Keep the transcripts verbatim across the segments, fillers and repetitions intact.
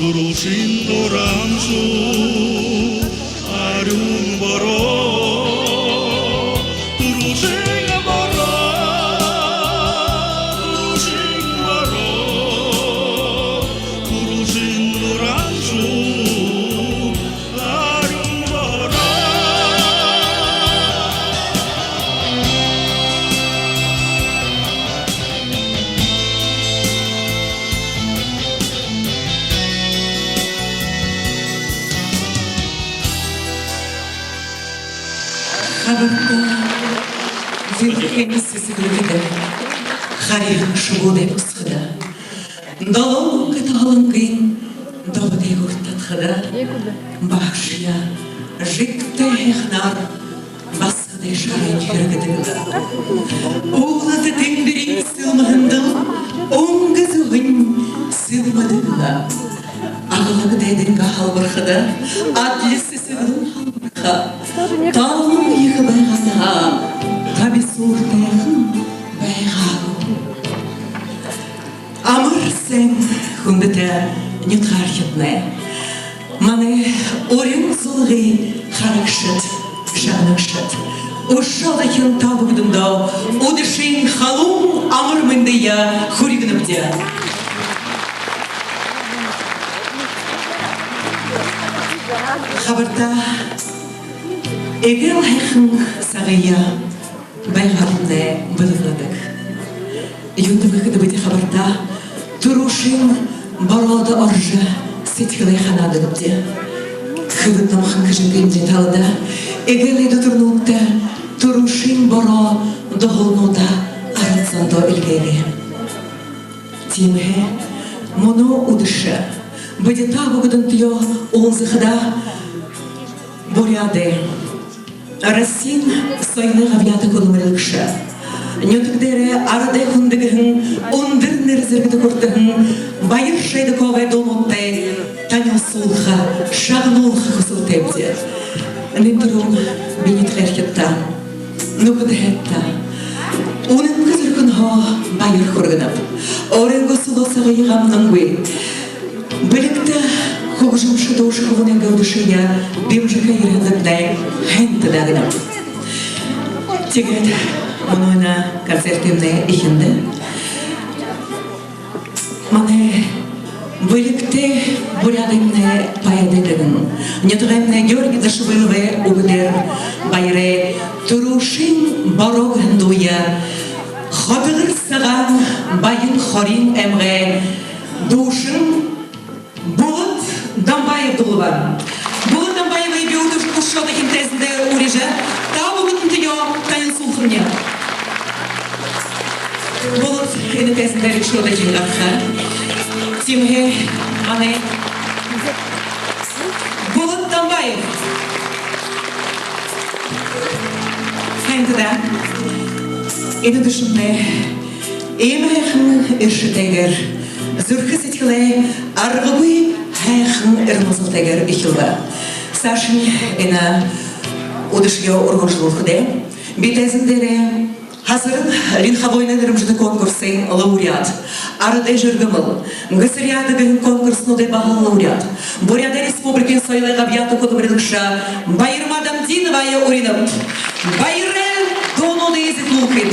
Түрүүшын нураншуу арюун бороо, түрүүшын бороо, түрүүшын бороо, түрүүшын нураншуу арюун бороо. Хабарта зүрхэнэй сэсэглэгүүдые харин шубуудай бусахада, долоон мүнгэн толонгын добо дээгүүр татахада, багшаяа жэгтэй һайханаар басагадай шарайнь һэргэдэг лэ. Уулада тэнгэриин сэлмэһэндэл үнгэ зүһэнь сэлмэдэг лэ. Аглаг дайдынгаа һалбархада, адли сэсэглэн һалбарха. Талман ехэ байгаа һаа, табисууртайхан байгаагүй. Амар сайн, хүндэтэ нютагаархиднай! Манай урин зулгы харагшад, шагнагшад! Үшөө дахин та бүгэдэндөө үдэшын халуун амар мэндые хүргэнэбди. Хабарта эгээл һайхан сагые байгаабди бэлэглэдэг. Юундэб гэхэдэ, бидэ хабарта түрүүшын бороодо орожо, сэдьхэлээ ханаадаг бди. Хэбэд номхон хэжэнгэймнай талада эгээл эдэ үдэрнүүдтэ түрүүшын бороо дуһалнуудаа арад зондоо эльгээгээ. Тиимэһээ мүнөө үдэшэ бидэ та бүгэдэнтэеэ уулзахада, Буряадай, Россиин соёлой габьяата хүдэлмэрилэгшэ, нютаг дээрэ арадай хүндэ гэһэн үндэр нэрэ зэргэдэ хүртэһэн Баир Шойдаковай дуунуудтай танилсуулха, шагнуулха хүсэлтэйбди. Нэн түрүүн би нютагаархидтаа, нүхэдһөөдтөө үнэнги зүрхэнһөө баяр хүргэнэб. Өөрынгөө сүлөө сагые гамнангүй, бэлигтэй хүгжэмшэ дуушан хүбүүнэйнгээ үдэшые дэмжэхэ ерэһэндэтнай һайн даа гэнэб. Тиигээд мүнөө энэ концертнай эхиндэ манай бэлигтэй буряадаймнай поэдэй нэгэн, нютагаймнай Георгий Дашабыловай үгэдээр Баирай түрүүшын бороо гэһэн дууе Хотогор сагаан Баян Хориин аймагай дуушан Болот Дамбаев дуулаба. Болот Дамбаевые би үшөө дахин тайзан дээрэ урижа, та бүгэдэнтэеэ танилсуулхамни. Болот, энэ тайзан дээрэ үшөө дахин гараха. Тиимэһээ манай Болот Дамбаев. Һайн даа. Энэ дуушамнай иимэ һайхан эршэтэйгээр, зүрхэ сэдьхэлээ аргагүй һайхан эрмэлзэлтэйгээр эхилбэ. Саашань энэ үдэшые үргэлжэлүүлхэдээ, би тайзан дээрэ Хасаран Линховоиной нэрэмжэтэ конкурсын лауреат, Арадай жэргэмэл, Гэсэриада гэһэн конкурснуудай баһал лауреат, Буряадай Республикын соёлой габьяата хүдэлмэрилэгшэ Баирма Дамдиновае уринаб. Баирай дуунуудые эзэдүүлхэб.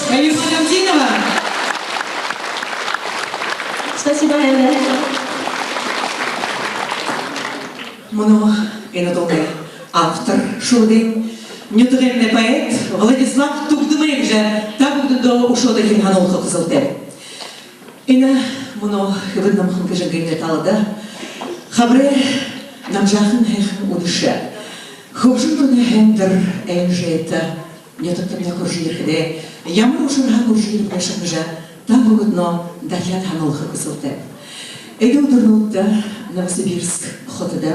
Аюна Гамзинова. Спасибо, Аля. Мүнөө энэ дуунай автор шүлэгэй нютагаймнай поэт Владислав Тугдымаев гэжэ та бүгэдэндөө үшөө дахин һануулха хүсэлтэйб. Энэ мүнөө хэбэн номхон Хэжэнгын талада хабарай намжаахан һайхан үдэшэ. Хүгжэм дунай һайндэр айлшалта нютагтамнай хүрэжэ ерэхэдээ, ямар ушарһаа хүрэжэ ерэбэб гээшэб гэжэ та бүгэдэндөө дахяад һануулха хүсэлтэйб. Эдэ үдэрнүүдтэ Новосибирск хотодо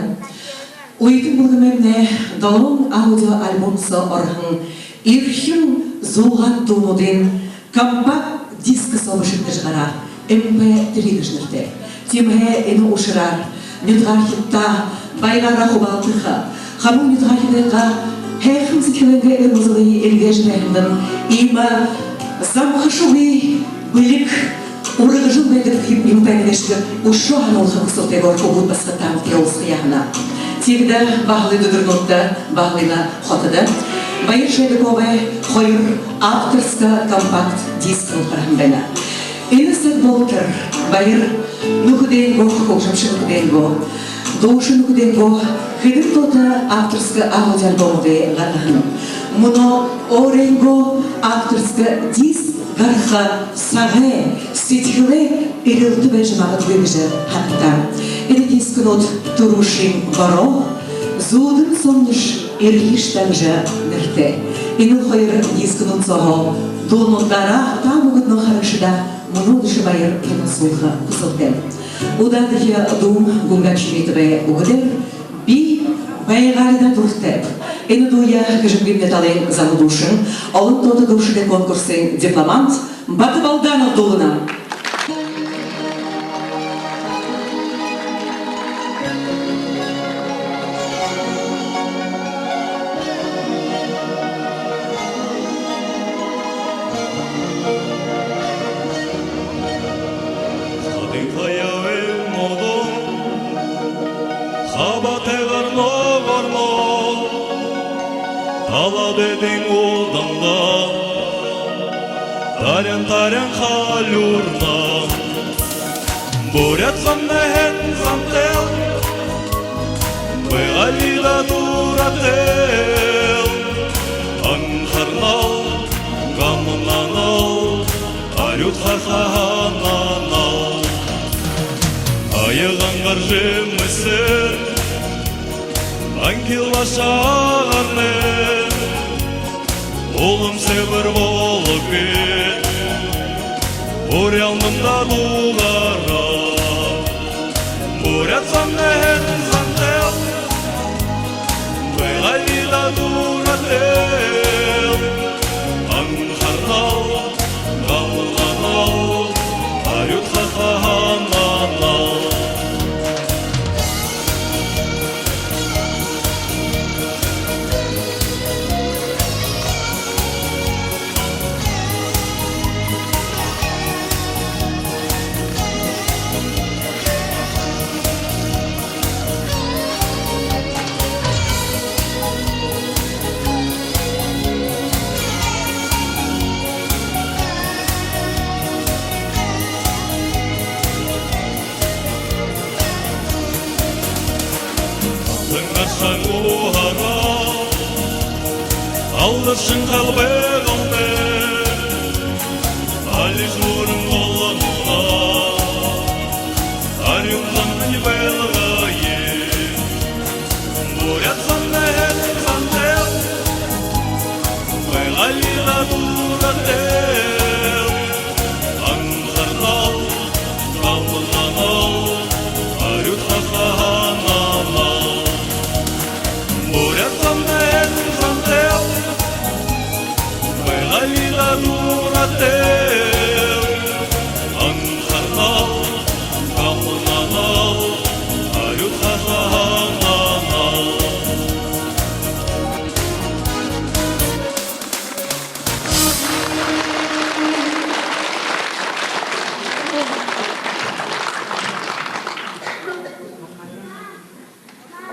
үетэн бүлгэмэймнай долоон аудиоальбом соо ороһон эрхим зуугаад дуунуудынь компакт диск соо бэшэгдэжэ гараа, эм пэ три гэжэ нэрэтэй. Тиимэһээ энэ ушараар нютагаархидтаа баяраараа хубаалдаха, хамаг нютагаархидтаа һайхан сэдьхэлэйнгээ эрмэлзэлые эльгээжэ байһандань, иимэ замхашагүй бэлиг ургажал байдаг юм байна гээшэ гэжэ үшөө һануулха хүсэлтэйгөөр хүбүүд басагад таанадтай уулзахаяа һанаа. Тиихэдэ баһал эдэ үдэрнүүдтэ баһал энэ хотодо Баяр Шойдаковай хоёр авторска компакт диск гараһан байна. Энэ саг болотор Баяр нүхэдэйнгөө, хүгжэмшэ нүхэдэйнгөө, дуушан нүхэдэйнгөө хэдэн тоото авторска аудиоальбомуудые гаргаһан. Мүнөө өөрынгөө авторска диск гаргаха сагай, сэдьхэлэй эрилтэ байжа магадгүй гэжэ һанагдаа. Энэ дискнүүд «Түрүүшын бороо», «Зүүдэн сомниш, эрьеш даа» гэжэ нэрэтэй. Энэ хоёр дискнүүд сооһоо дуунуудаараа та бүгэдэниие харагшадаа мүнөөдэршье баяр танилсуулха хүсэлтэйб. Удаадахи дуун Гунга Чимитовай үгэдээр: «Би байгаалидаа дуратайб». Энэ дууе Хэжэнгын талын залуу дуушан, олон тоото дуушадай конкурсын дипломант Бата Балданов дуулана. Хадын хаяа модон хабаатай гарна, гарна талаад эдеэн удаанда, таряан, таряан халюурна. Буряад зомнай һайн зантайл, байгаалидаа дуратайл, анхарнал, гамнанал, арюудхаха һананал. Аягаан гаржа эмэсэр ангил баашаа гарна. Улам сэбэр болог гээд, уряалмандаа дуугараа. Буряад зомнай һайн зантайл, байгаалидаа дуратайл, анхарнал, гамнанал, арюудхаха һананал. Зангашан уһараа, алдаршан халбай галтай, алишье уран голомгой, арюун зомнай байлгая. Буряад зомнай һайн зантайл, байгаалидаа дуратайл,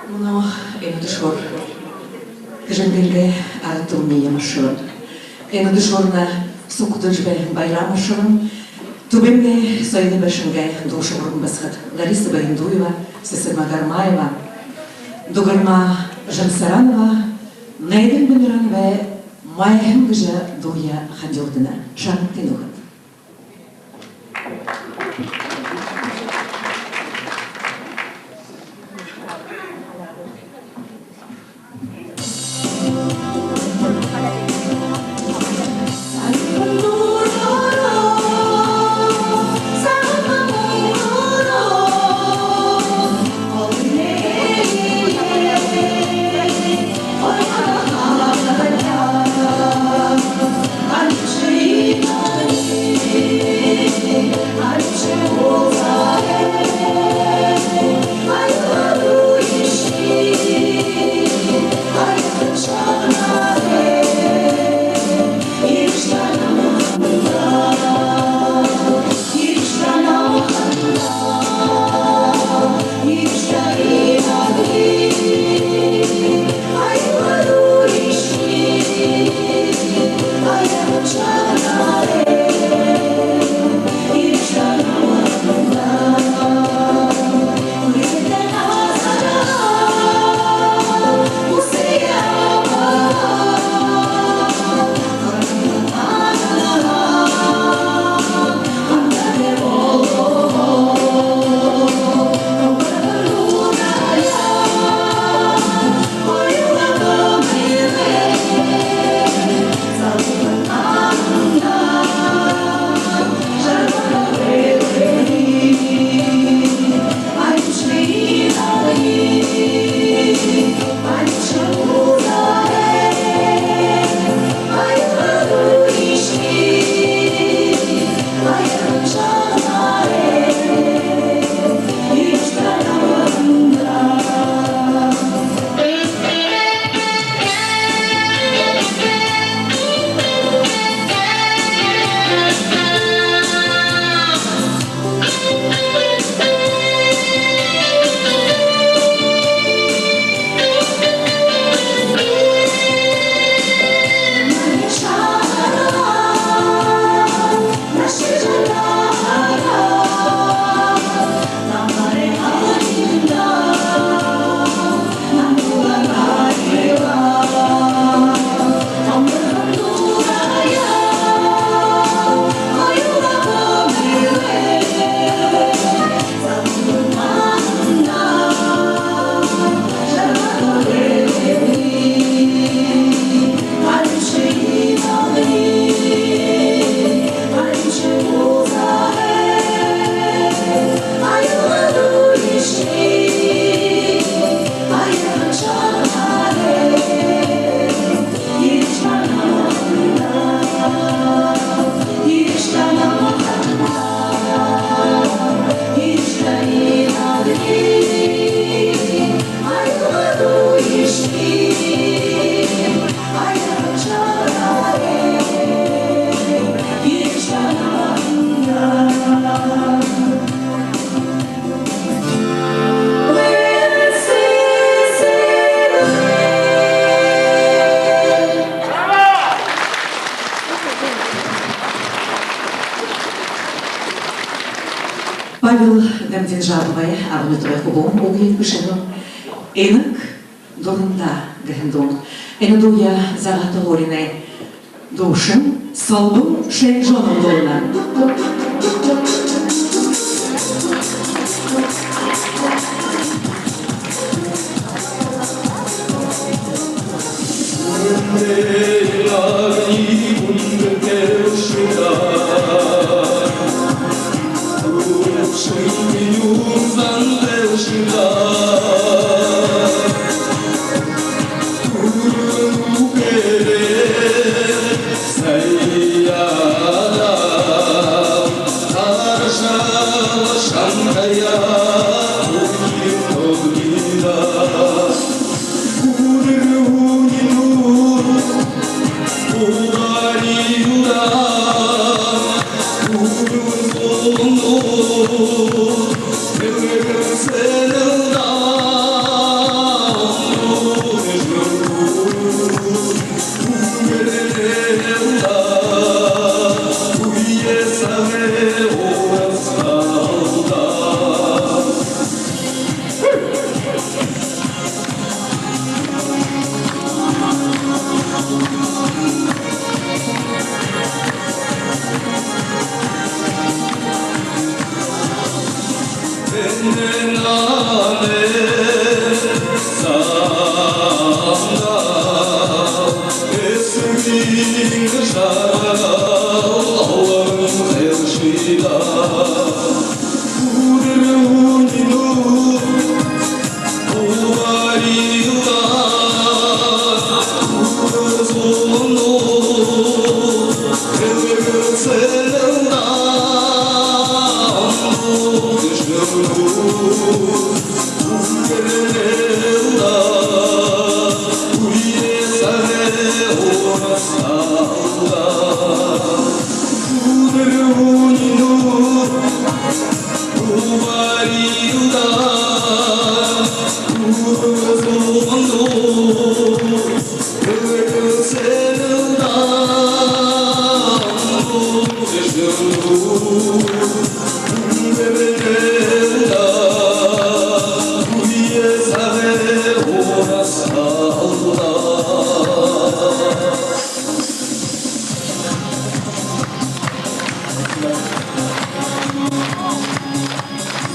Мүнөө энэ түшхүүр Хэжэнгын арад түмэниие ямаршалан, энэ түшхүүрнай сугтажа байһан баяраа амаршалан, Түбээмнай соёлой байшангай дуушан гурбан басагад Лариса Баяндуева, Сэсэгма Гармаева, Дугарма Жансарановай, Найдан Бимирановай «Майхан» гэжэ дууе хандуулдана. Шагнагты, нүхэд. Павел Дамдинжабовай арбан нютагай хүбүүн үгын бэшэһэн «Инаг дуранда» гэһэн дуун. Энэ дууе Заагаата һууринай дуушан Солбон Шэнжонов дуулана.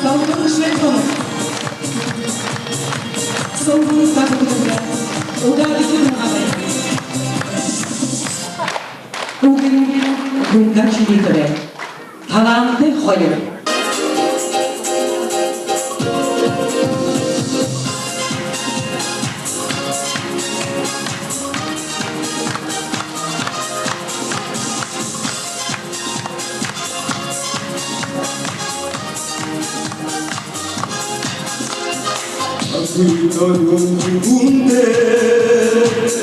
Солбон Шойгунов. Солбон Шойгунов. Удаадахи магадаа. Үгэнь Гунга Чимитовэй. «Талаантай хоёр». Алтан түрүүн хүбүүндээ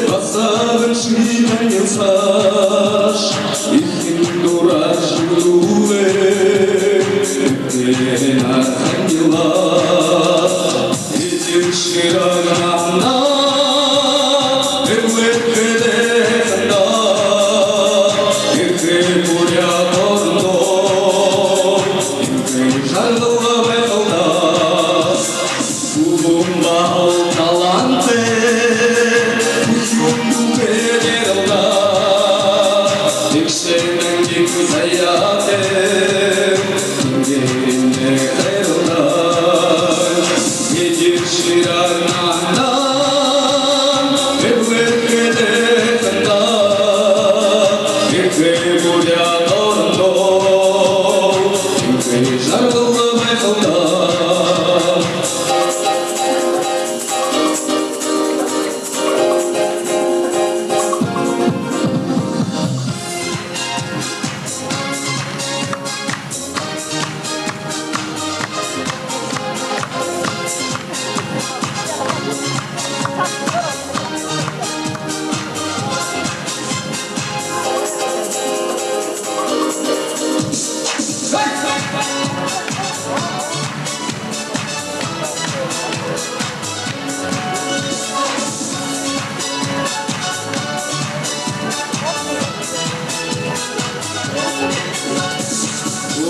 басаган шэнги танилсааш, эхын дураа шүлүүлээ, эхын архангелаа. Эдир шэрээ намнай эблэхэдэ хандаа, эхэ буряад орондоо энхэ жаргал байхал даа. Хүбүүн баһал талаантай, хүхюун бүхэ гэрэл даа. Тэгшэнэн гэнтэ заяатай, тэнгэринэй хайрал даа. Эдир шэрээ намнай эблэхэдэ хандаа, эхэ буряад орондоо энхэ жаргал байхал даа.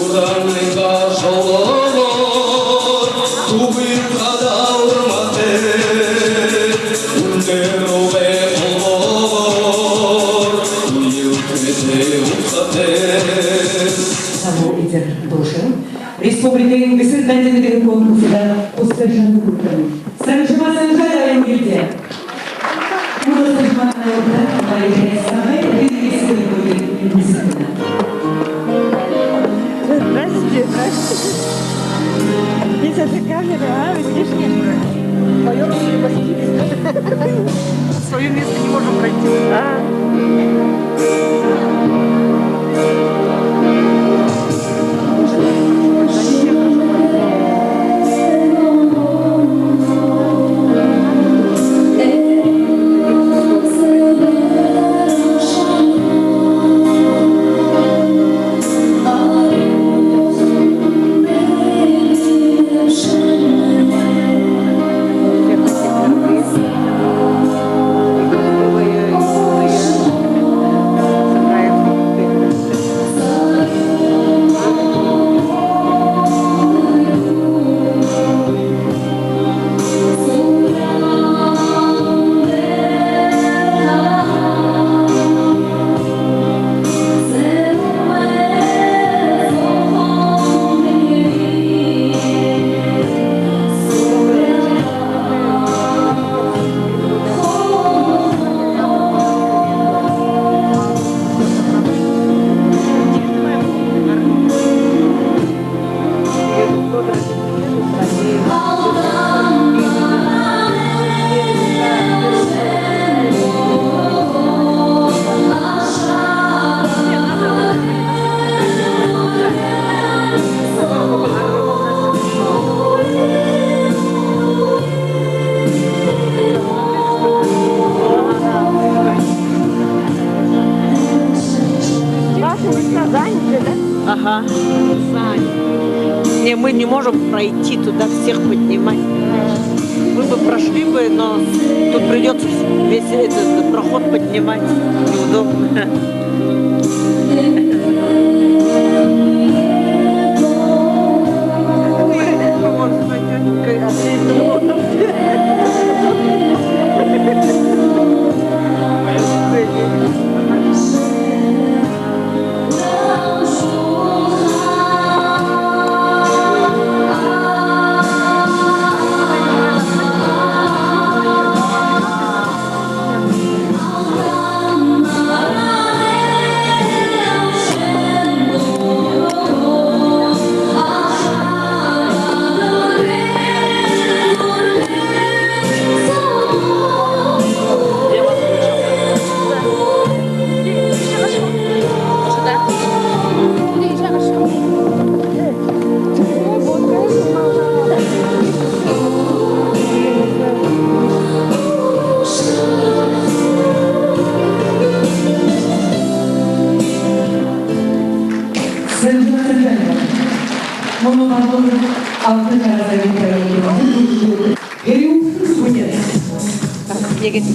Удаанайнгаа жолоогоор түбиин хадаа урматай, үндэр угай холбоогоор үйлхэтэй ухаатай. Сабуу эдир дуушан республикын «Гэсэр дандин» гэһэн конкурсдо бусдаа шагнуулагдана. Санжима Санжаевай эмгэлдэ. Муна Санжима Санжаевай эмгэлдэ. Здрасте, здрасте. Здесь эта камера, а, вы слишком. Моё место не можем пройти. Своё место не можем пройти. А. Ваши места заняты, да? Ага. Заняты. Не, мы не можем пройти туда, всех поднимать. Мы бы прошли бы, но тут придётся весь этот проход поднимать. Неудобно. Мүнөө манай Алтан Харадай проектын хэрэглэгшэд. Хэрүүхэн хүнэй. Ага, яг энэ.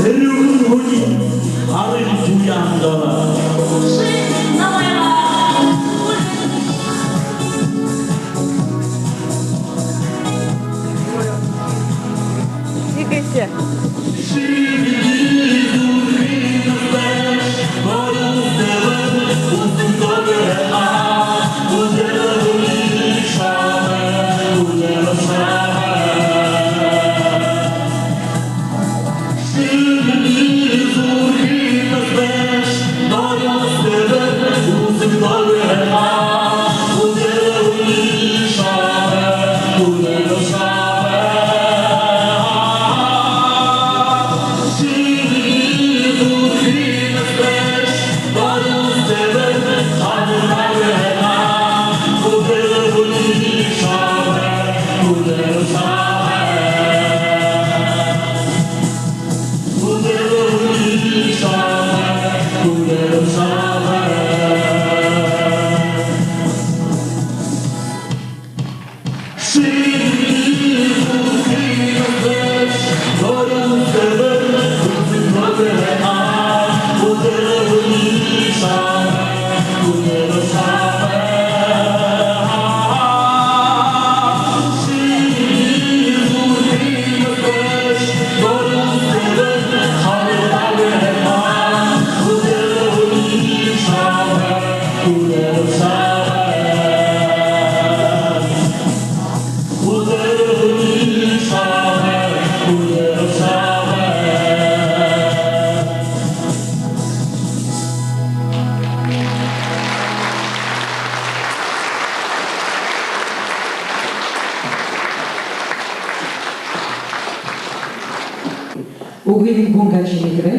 Хэрүүхэн хүнэй арын туяан дээрэ. Игээшэ. Үгын гүн гашууна.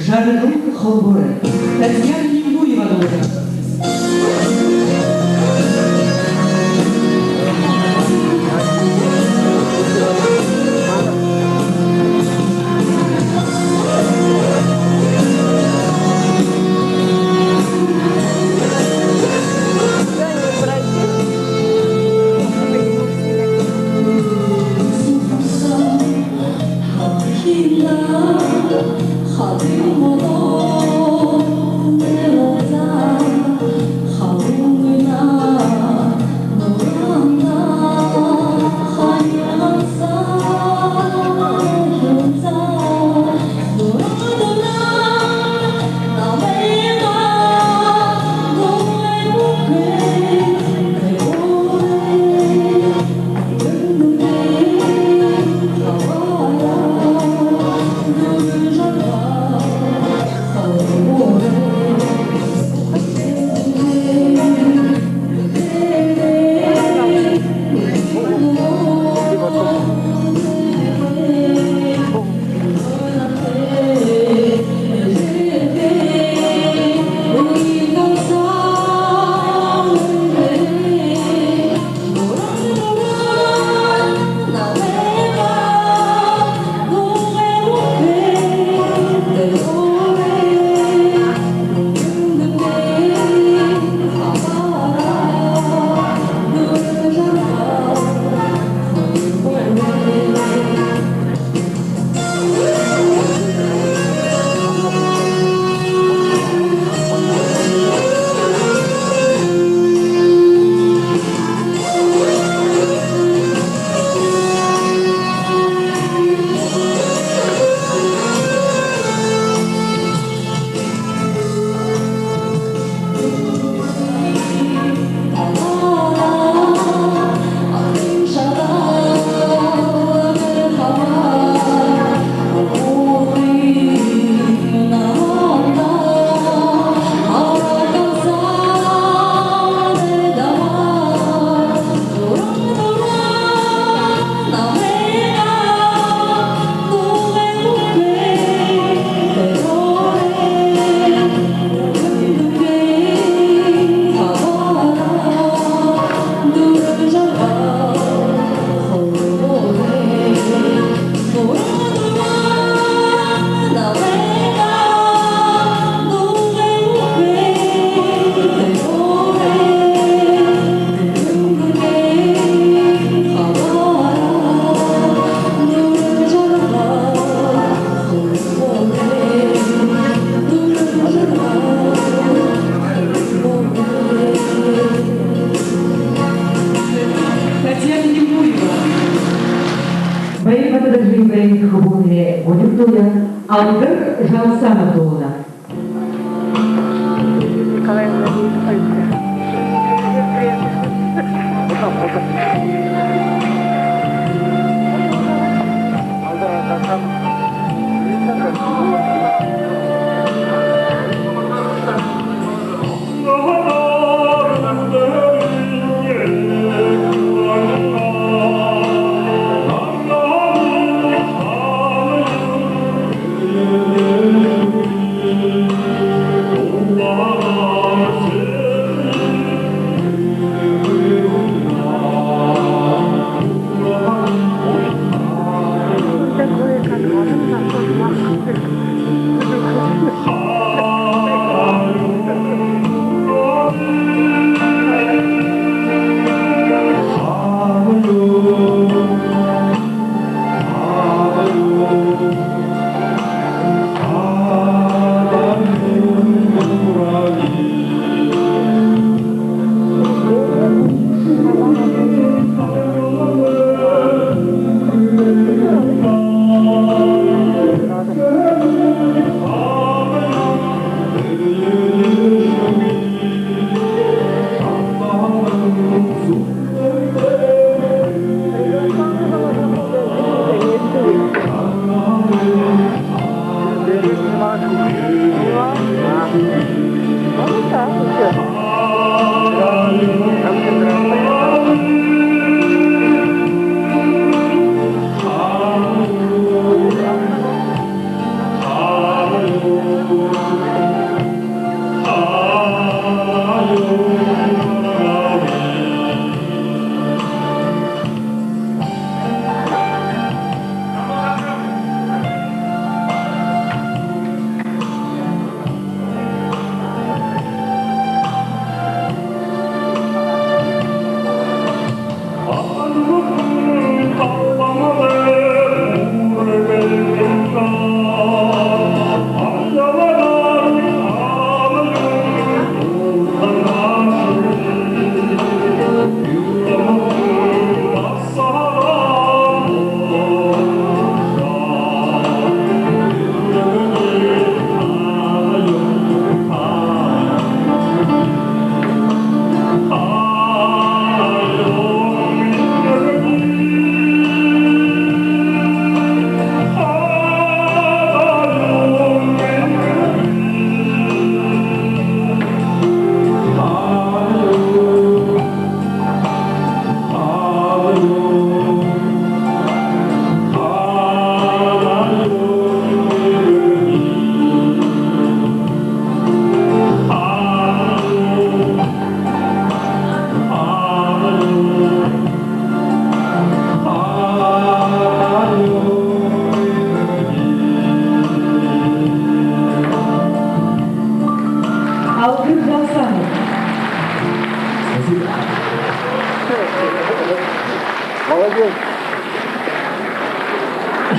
Жаргал холбоорой Татьяна Нимбуева дуулана. Татьяна Тимурева. Баян Батадоржын байрин хүбүүнэй гудигдуулан Алдар Жалсанов дуулана. Николай Владимирович.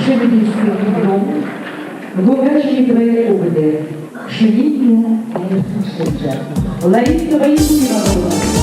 Шэмэдиискын дуун. Гугаш Митрэй үгэдэ. Шэнын ая. Лариса Баяндурова.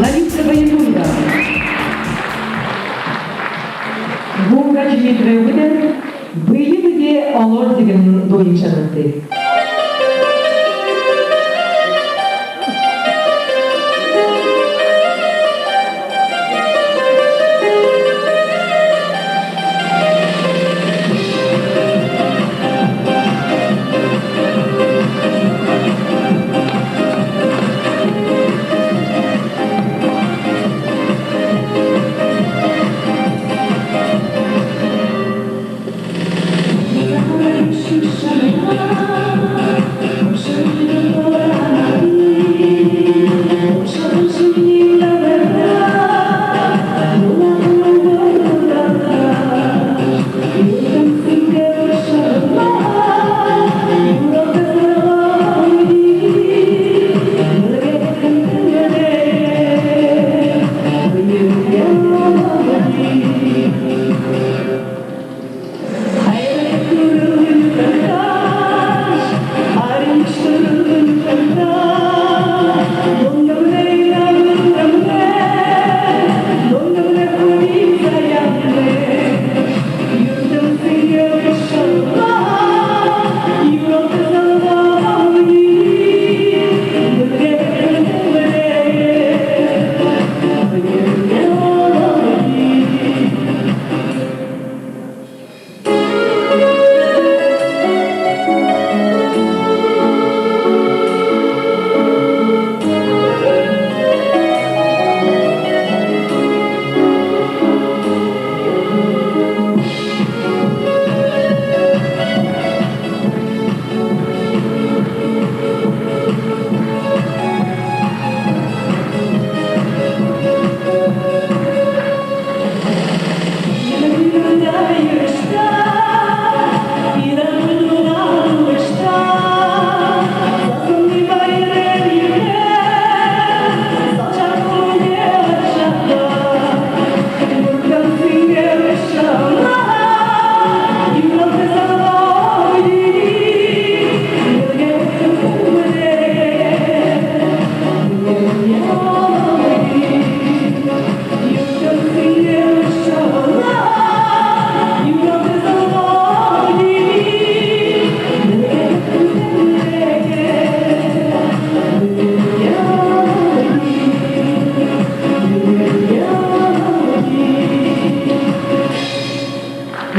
Лариса Баяндурова. Гугаш Митрэй үгэдэ. Бэе мэдэеэ олоор зэгэнэн дууһан шагнагты.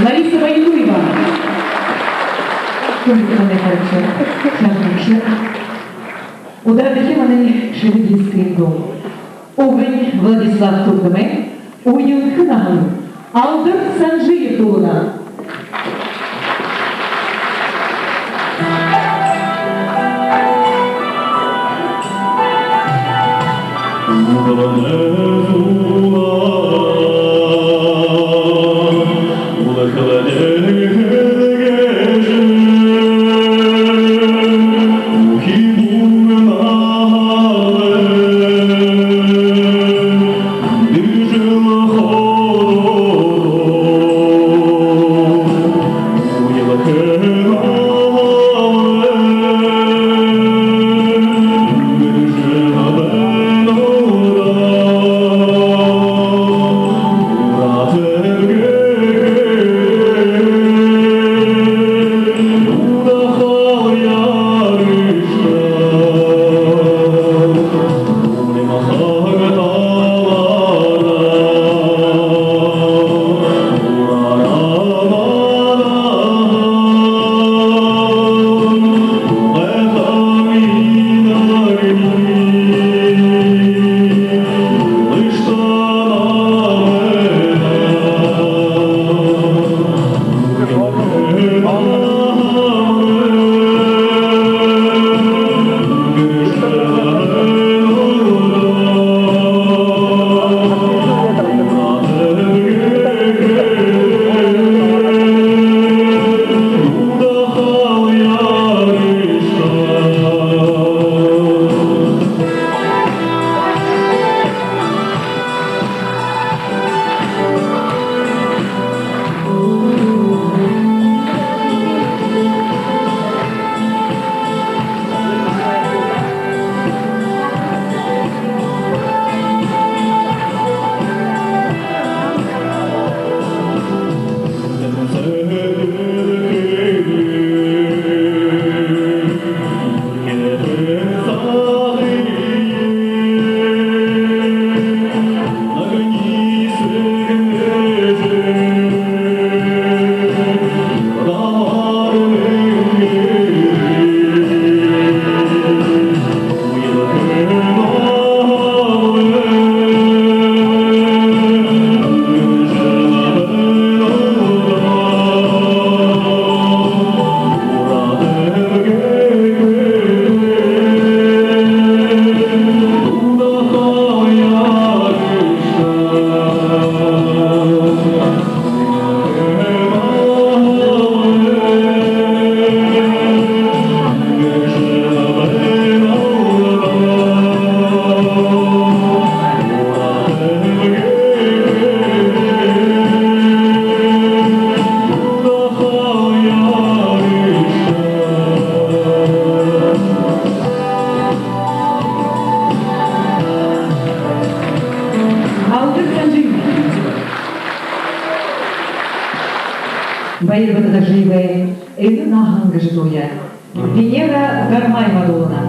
Лариса Баяндуева. Хүндэтэ манай харагшад, шагнагшад. Удаадахи манай шэнэ дискын дуу. Угын Владислав Тугдамай, «Уялха наһан». Алдар Санжиев дуулана. Алдар Санжиев. Баяр Батагажиевай «Энэ наһан» гэжэ дууе Венера Гармаева дуулана.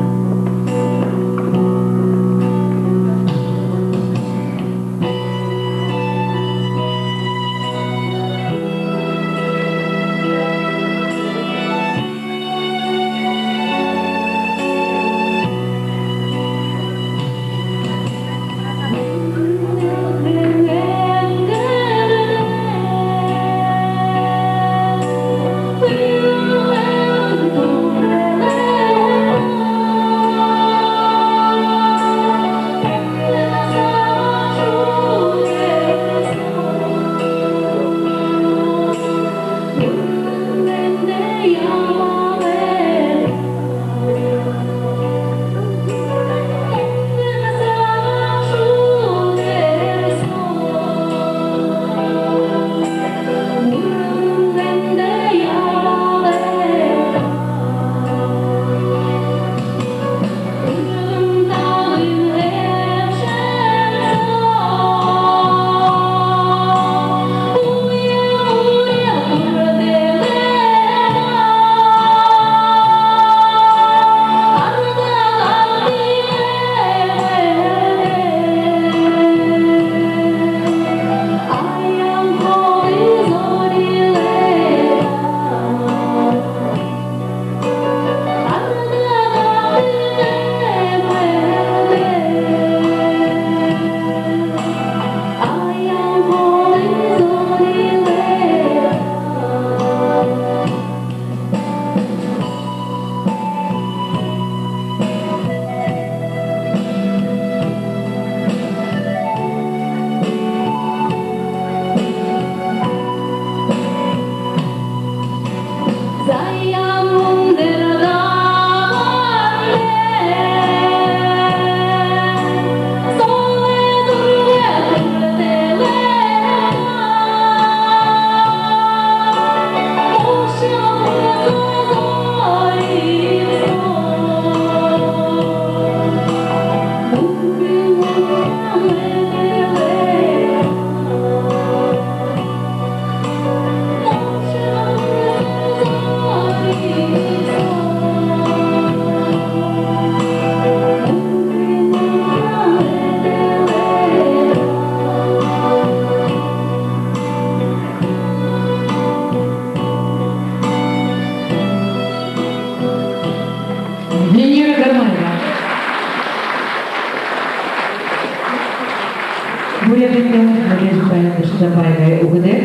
Үгэнэр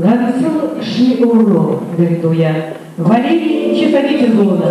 «Гансал ши өөрөө» гэһэн дууе Валерий Чесовитин дуулана.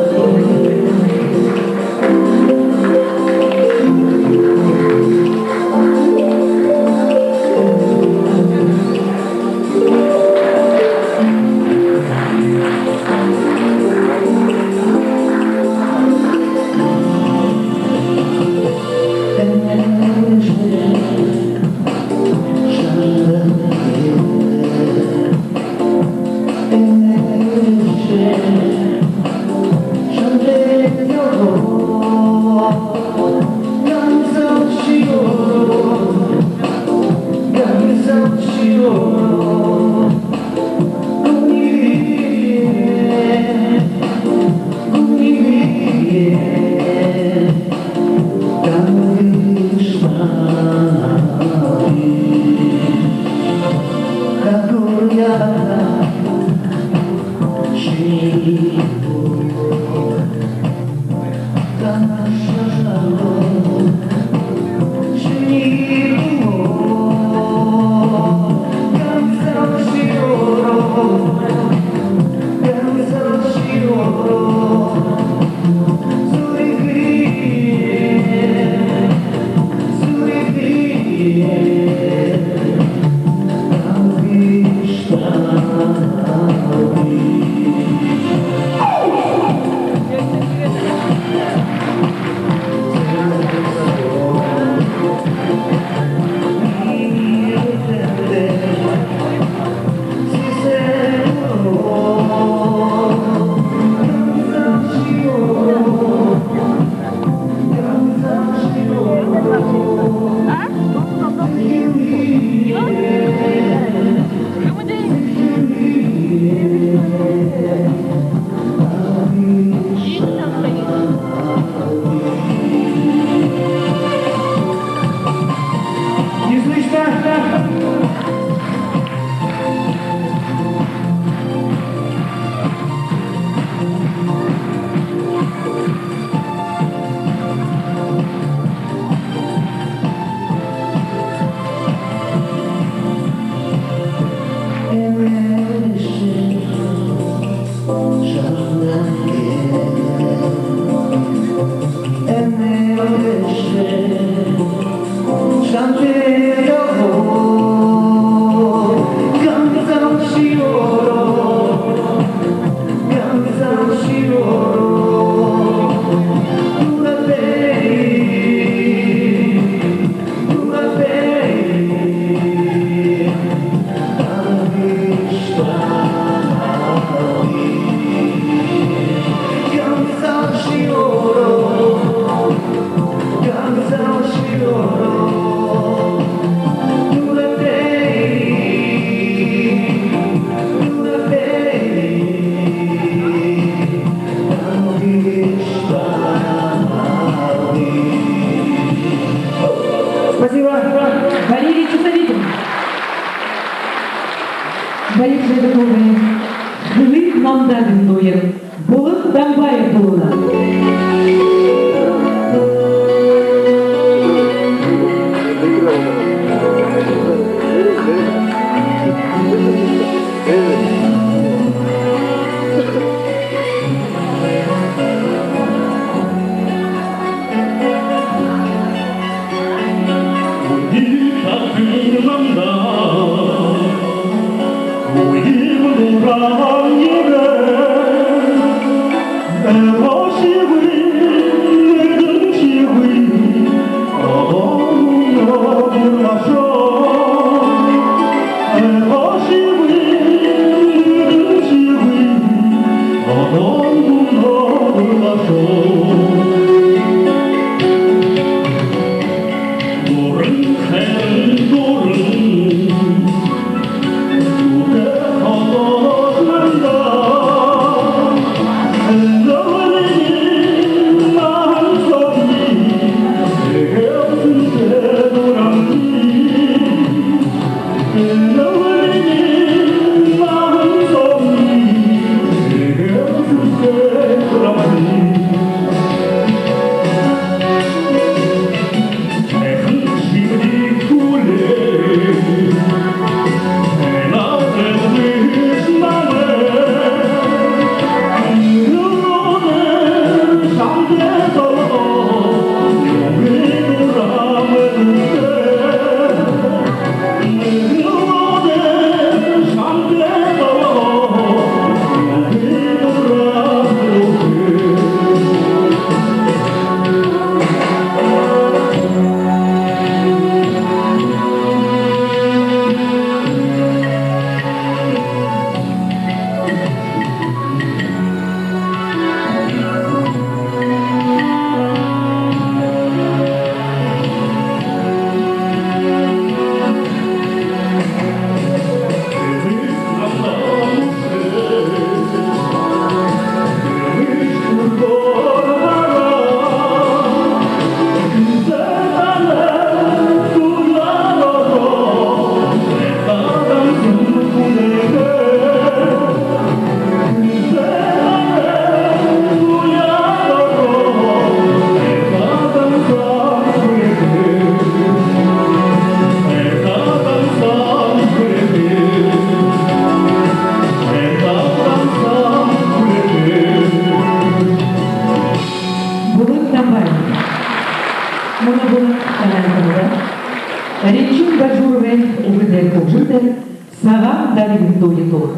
Спасибо. Валерий Чесовитин. Баяр Жэдэковэй «Хэлэйт намда» гэһэн дууе Булат Дамбаев дуулана. Дарига Дулетова.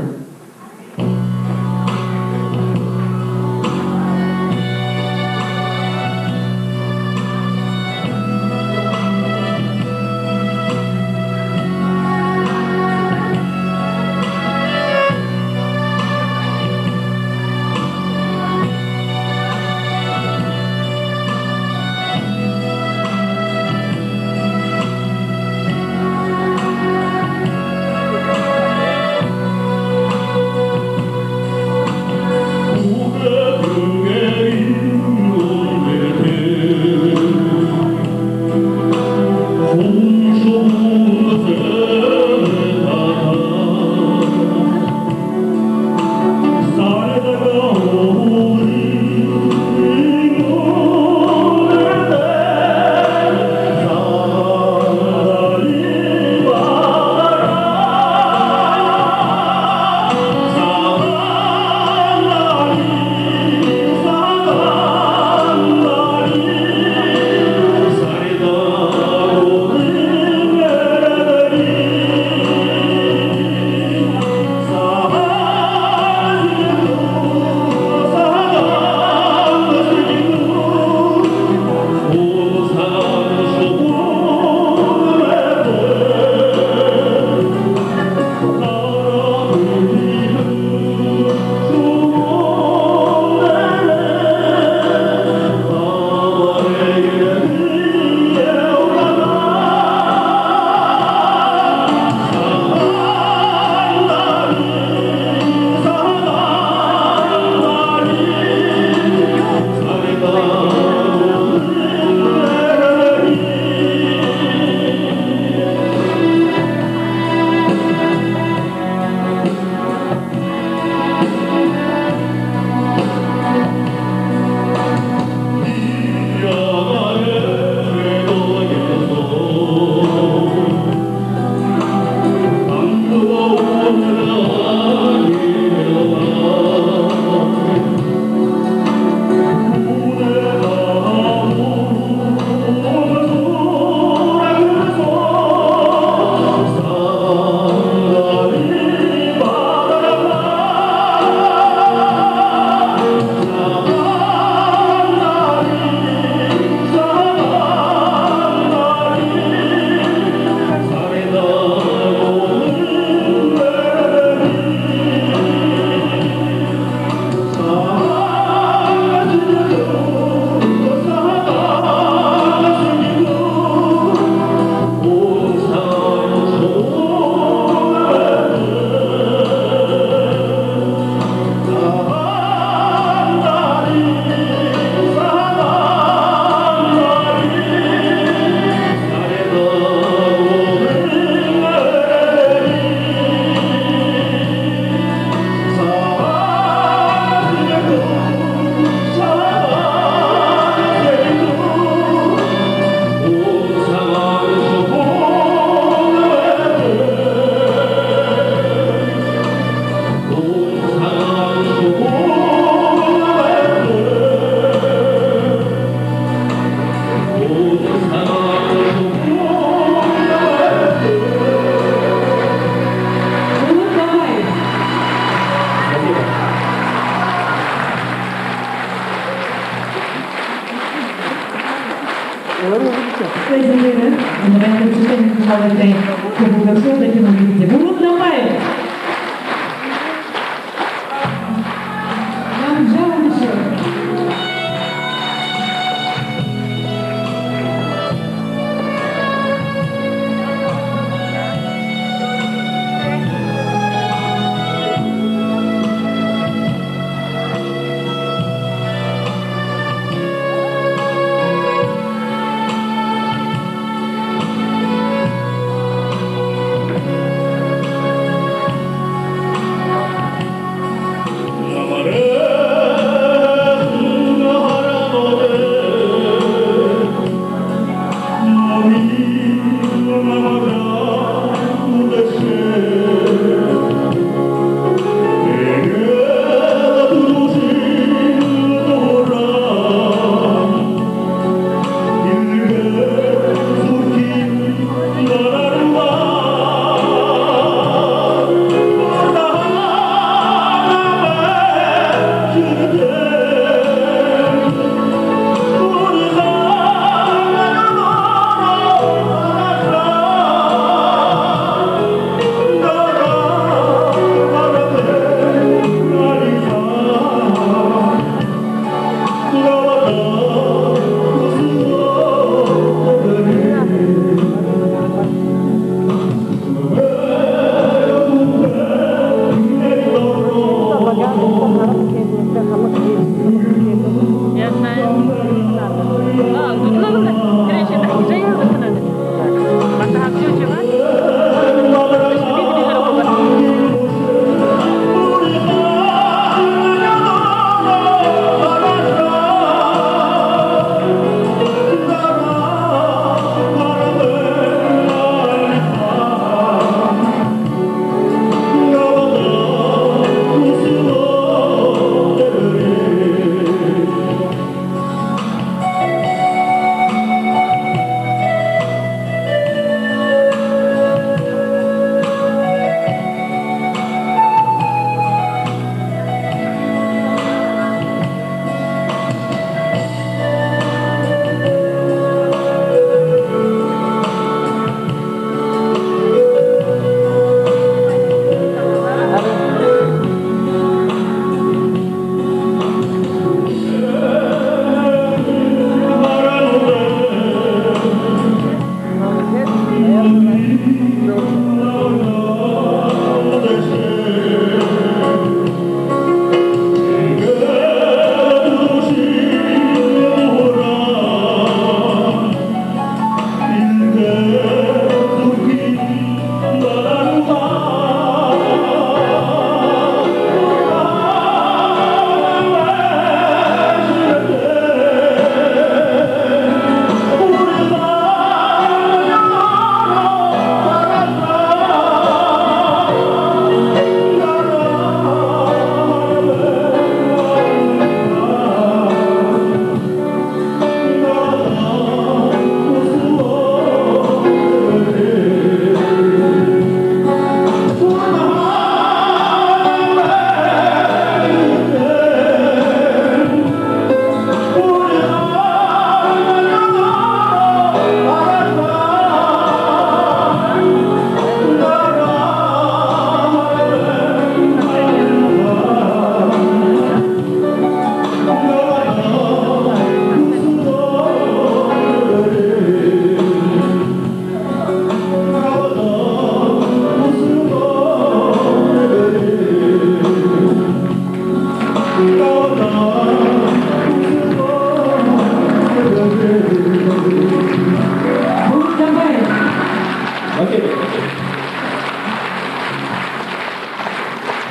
Эзэлээрээ, энэ байхын читэн хаваатай, хүбүүгээ шууд эхин үлдэгдэ. Булат Дамбаев.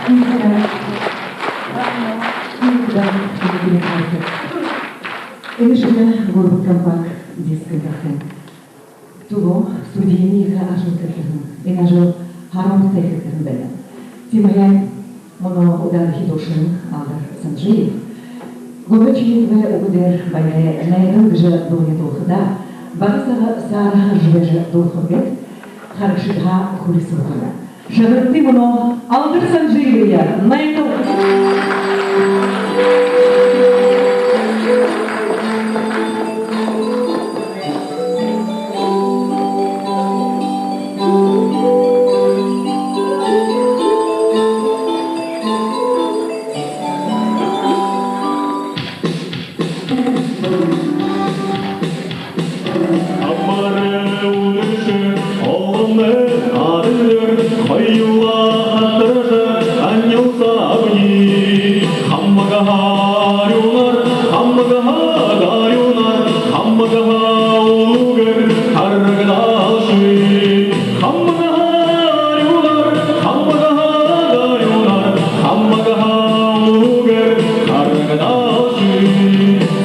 Иигээд, иигээд, иигээд. Энэ жэлэй гурбан компакт диск гараха. Түлөө студиин ехэ ажал хэһэн, энэ ажал харамтай хэһэн байна. Тиимэһээ мүнөө удаанхи дуушан Алдар Санжиев гунай шэнги үгэнүүдээр "Баярай найдал" гэжэ дуугаа дуулхадаа, бага саг саарһан жэжэ дуулхаб гээд харагшадаа хүрисүүлхэнэ. Шагнагты мүнөө Алдар Санжиевые, "Найдал". Амарай үнэршэ олоной адагар, хоюулаа хатаржа анилсаабди. Хамаг һаа арюунаар, хамаг һаа гарюунаар, хамаг һаа үлүүгээр харагдаалши. Хамаг һаа арюунаар, хамаг һаа гарюунаар, хамаг һаа үлүүгээр харагдаалши.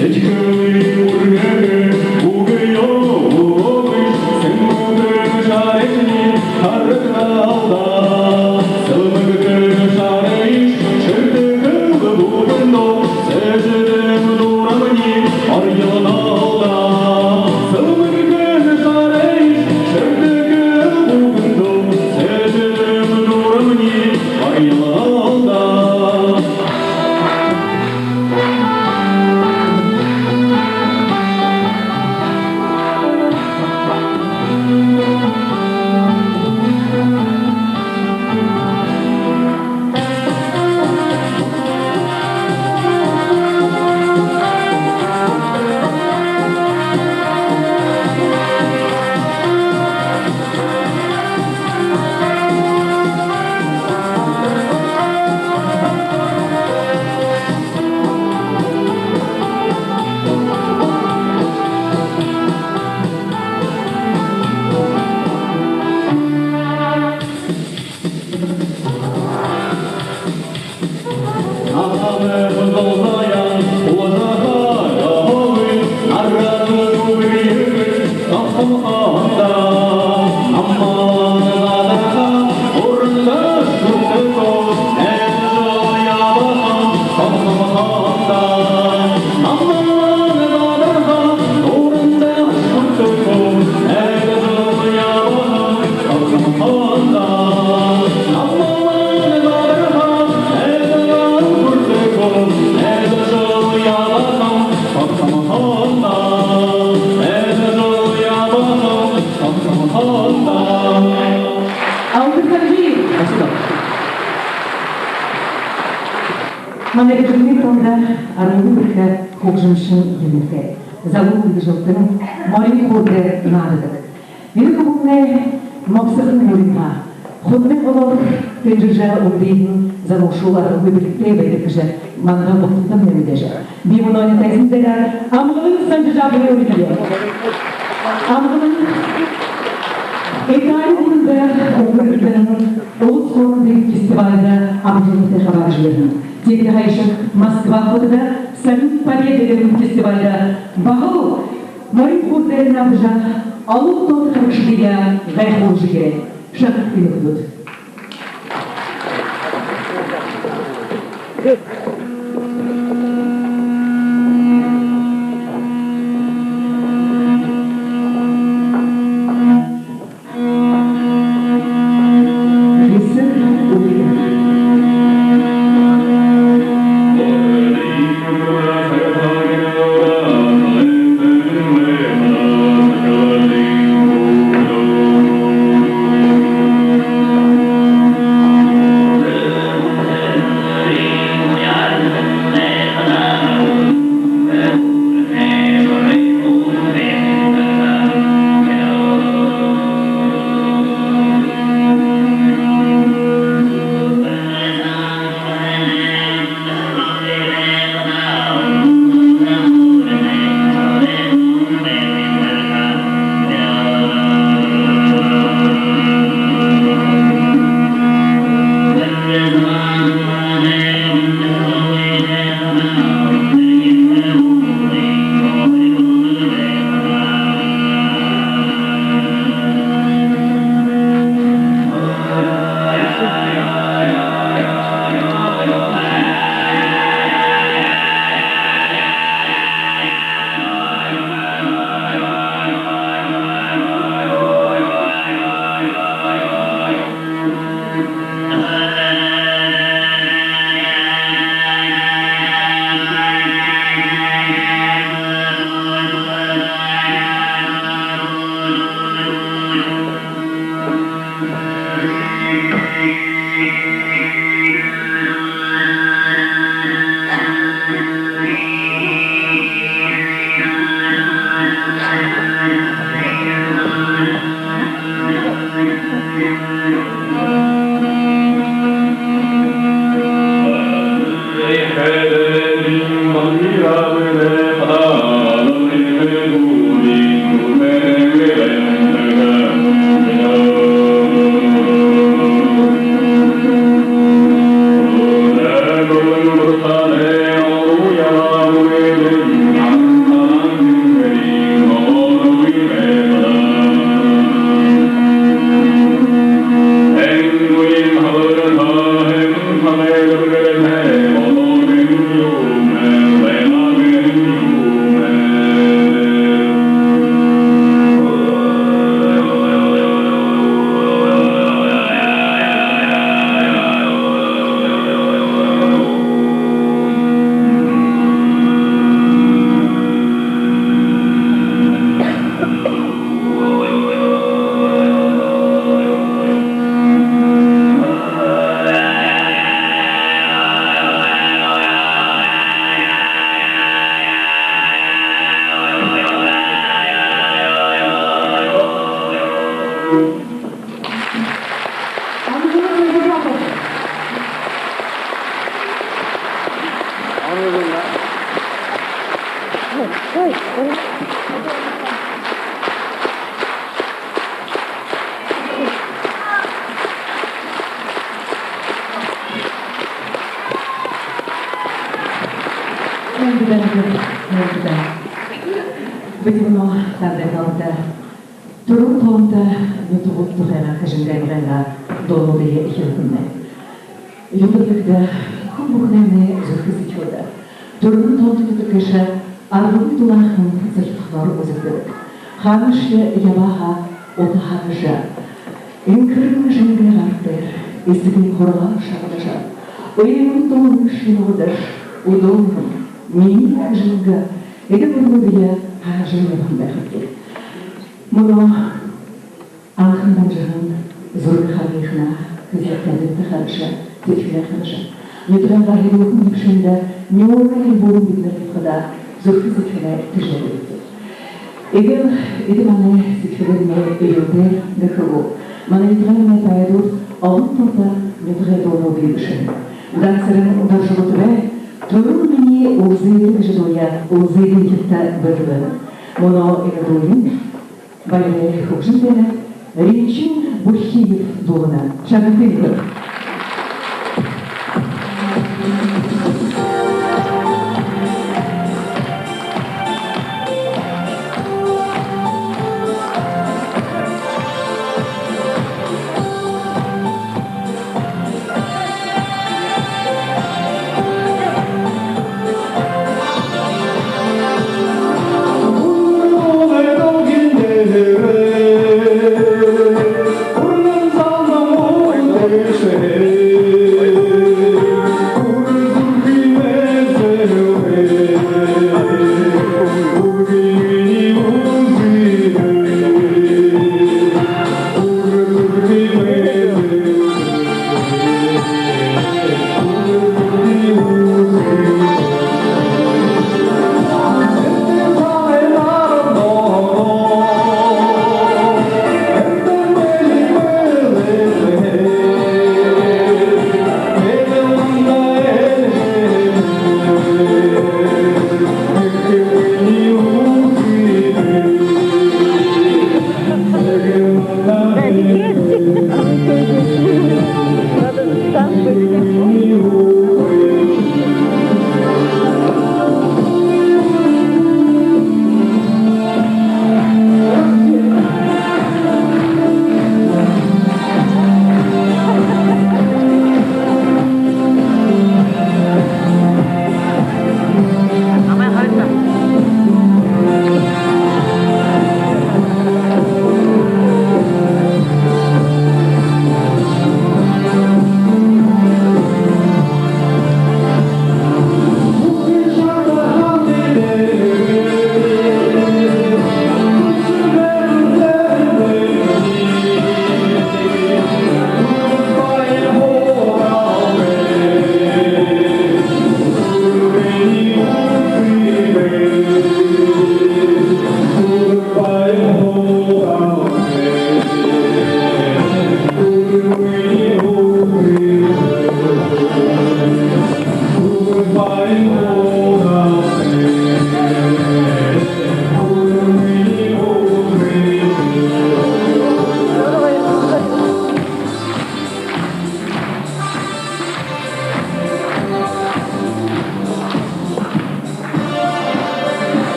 Сэдьхэлэй үргэгэ үгы ёо үгы, сэмэгтэй шарайшни харагдаал даа. Сэлмэгтэй шарайш шэртэхэл бүгэндөө сэжэдэн дурамни орёлдоо даа. Сэлмэгтэй шарайш шэртэхэл бүгэндөө сэжэдэн дурамни орёлдоо даа. Алдар Санжиев. Спасибо. Манай Эрдэнэ тонда аргагүй бэрхэ хүгжэмшэн юумэтэй. Залуу мэргэжэлтэн, морин хурдээр наададаг. Энэ хүбүүнэй мохсохон нюурынгаа, хүнэй голоор тэнжэжэ үндыһэн залуушуул аргагүй бэрхэтэй байдаг гэжэ манда бултандамнай мэдээжэ. Би мүнөө энэ тайзан дээрэ амгалан Санжижабые уринаб. Амгалан. Итали гүрэндэ үнгэргэгдэһэн улас хоорондын фестивальда амжалтатай хабаадажа ерэһэн. Тиигээд хаяшаг Москва хотодо "Салют Победы" гэһэн фестивальда баһал морин хурдээр наадажа, олон тоото харагшадые гайхуулжа ерээ. Шагнагты, нүхэд. Мэндэ, мэндэ. Бидэ мүнөө танда һануулда түрэл тоонто нютагууд тухайгаа, Хэжэнгын аймагайнгаа дуунуудые эхилхэмнай. Юундэб гэхэдэ, хүн бүхэнэймнай зүрхэ сэдьхэлдэ түрэл тоонто нютаг гээшэ аргагүй дулаахан зохидхоноор үзэгдэдэг. Хаанашье ябаа һаа, ута һанажа, энхэрэн жэнгэй гар дээрэ эсэгын һургаал шагнажа, уйман дууһан шэнэ угтажа, үдөө мүнөө минии Хэжэнгэ эдэ мүрнүүдые һанажа ябаһан байхабди. Мүнөө анхан дамжаһан зураг харгыханаа, хэзээ табинта хаража, сэдьхэлээ ханажа, нютагайнгаа һүүлшын үбшэндэ нюурынь бүри бидэнэр хубхадаа, зүрхэ сэдьхэлээ тэжээбди. Эгээл эдэ манай сэдьхэлэймнай эрилтээр гэхэ гү, манай нютагаймнай поэдууд олон талаар нютагай дуунуудые бэшэнэ. Дансэрэн Доржо Бутабай «Түрэл минии Улзы эдэ» гэжэ дууе Улзы эдын ехэтэ бэдэлнэ. Мүнөө энэ дууень баярай хүгжэмтэйнь Ринчин Бурхиев дуулана. Шагнагты, үхибүүд.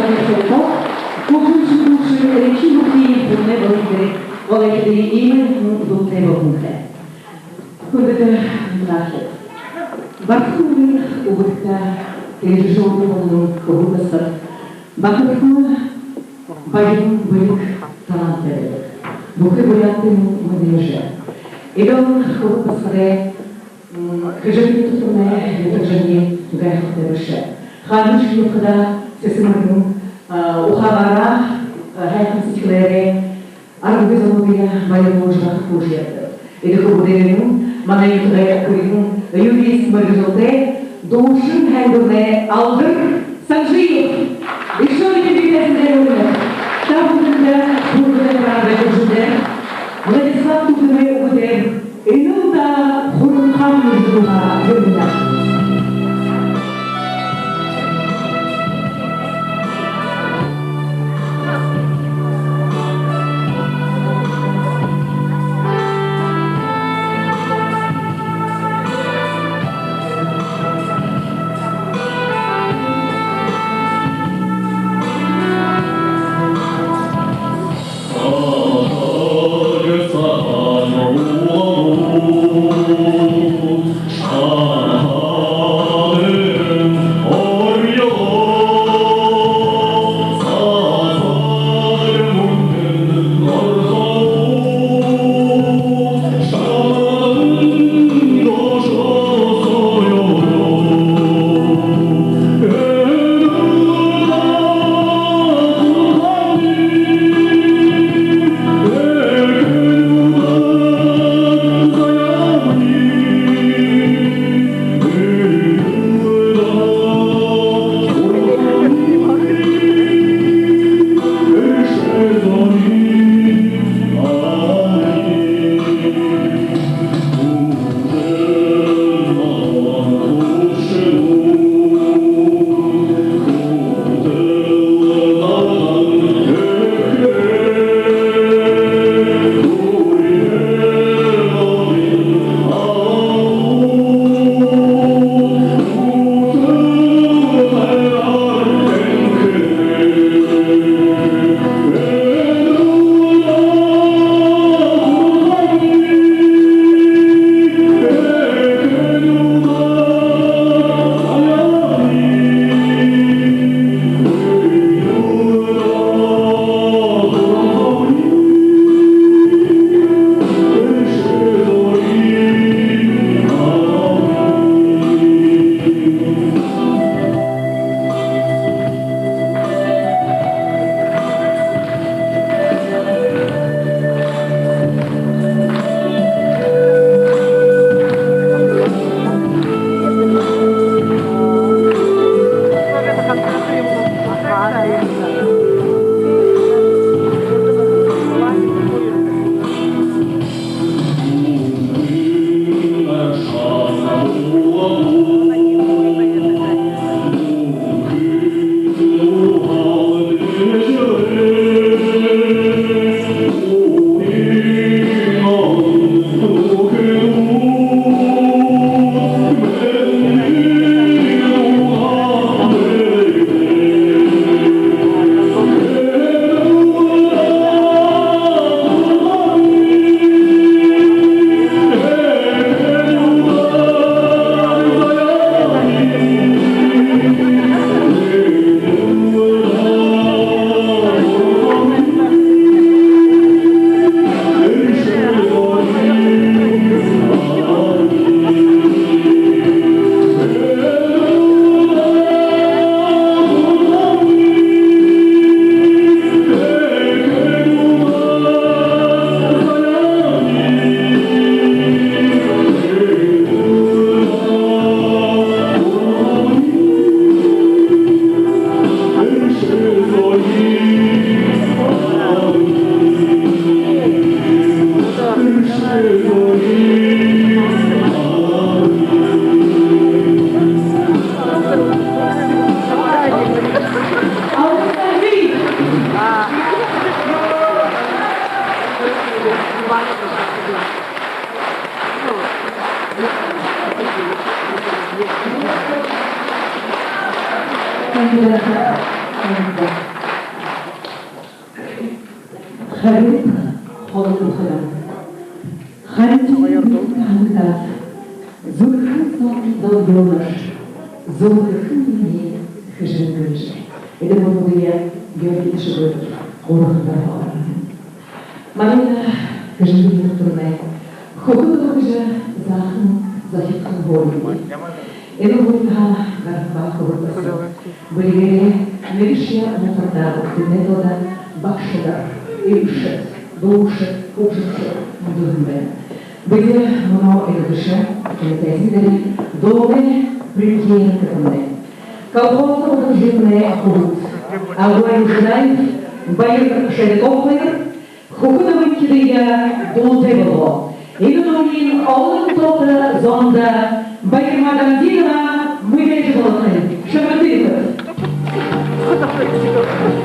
Хүгжэмшэ, хүгжэмшэ, эрхим хүгшэн, хүнэй болон дээрэ, олохидые иимэ дүнтэй болонхой. Хүндэтэ нютагаархид, Бархан үбгэдтэ тэнгэри жэлдэ болон хүбүүд басагад, бахархуу баян бэлиг талаантай. Бүхы буряадууд мүнөөшье. Эдэ олон хүбүүд басагадай, м, хэжээгүүр тутамнай, ятагжамни гайхалтай бэшэ. Хаанашье ябахадаа сэсэ мэргэн, а, ухаагаараа, а, һайхан сэдьхэлээрээ аргагүй зонуудые баярлуулжа, бахархуулжа ябадаг. Эдэ хүбүүдээрээ манай нютагай хүрьһэн юрист, мэргэжэлтэй, дуушан Һайндурнай Алдар Санжиев. Ещё один приветственный ролик. Та бүгэдэндэ, бүгэдэ, браво, хүгжэмдэ. Владислав Тутовой үгэдээр «Энэл даа, Хуранхаан» гэжэ дуугаа юрэнэ. Thank you, Jennifer. Харин холын хадам. Харин тиигээд хандаад, зүрхэн соо долгилнаш, зүрхэн минии хэжэнгэш. Эдэ мүнөөдэр Георгий Шэбэр гурбан даа. Манай хэжэнгын түрүүн хүхэ дуу гэжэ заахан зохидхон һуури. Энэ һууриһаа гараһан баһа хүбүүд бэшэ. Бэлигээрээ нэгэшье муухай даа, бидэнэй дуудай багшанар, эгэшэд, дуушад, хүгжэмшэд мүндэлһэн байна. Бидэ мүнөө энэ бэшэ, энэ тайзан дээрэ дуунай премьера хэхэмнай. Колхозой ударжымнай хүбүүд Агу Южанаев, Баяр Шариков хоёр, «Хүхэ дабынхидые» дуутай болоо. Энэ дууень олон тоото зондо Баярма Дамдинова мэдээжэ болохонь. Шагнагты, үхибүүд.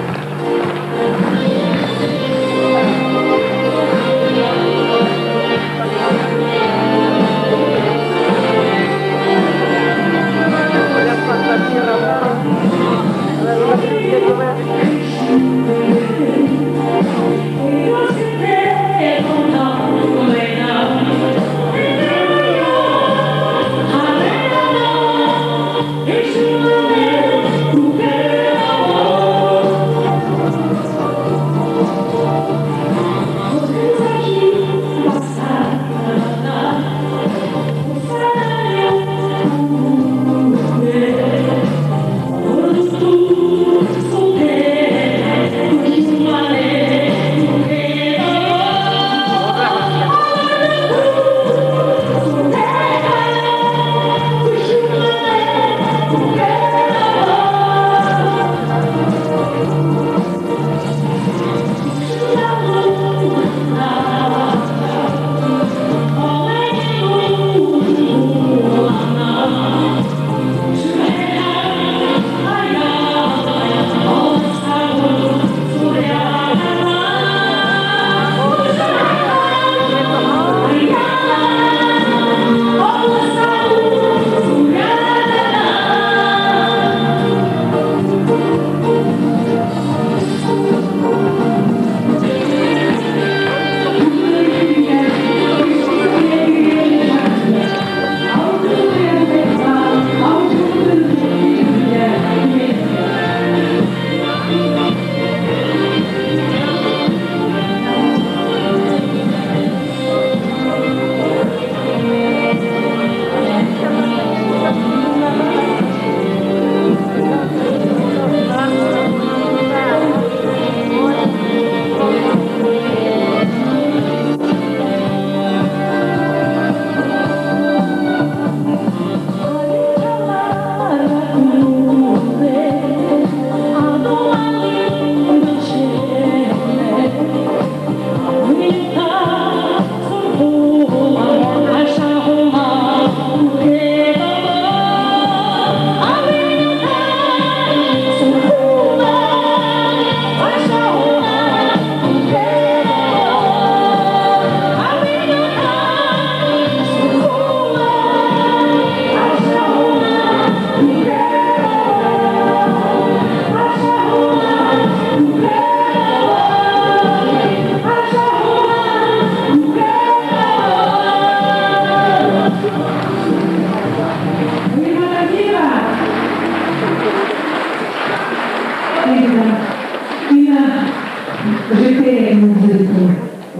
Энэ жэшээ, энэ жэшээ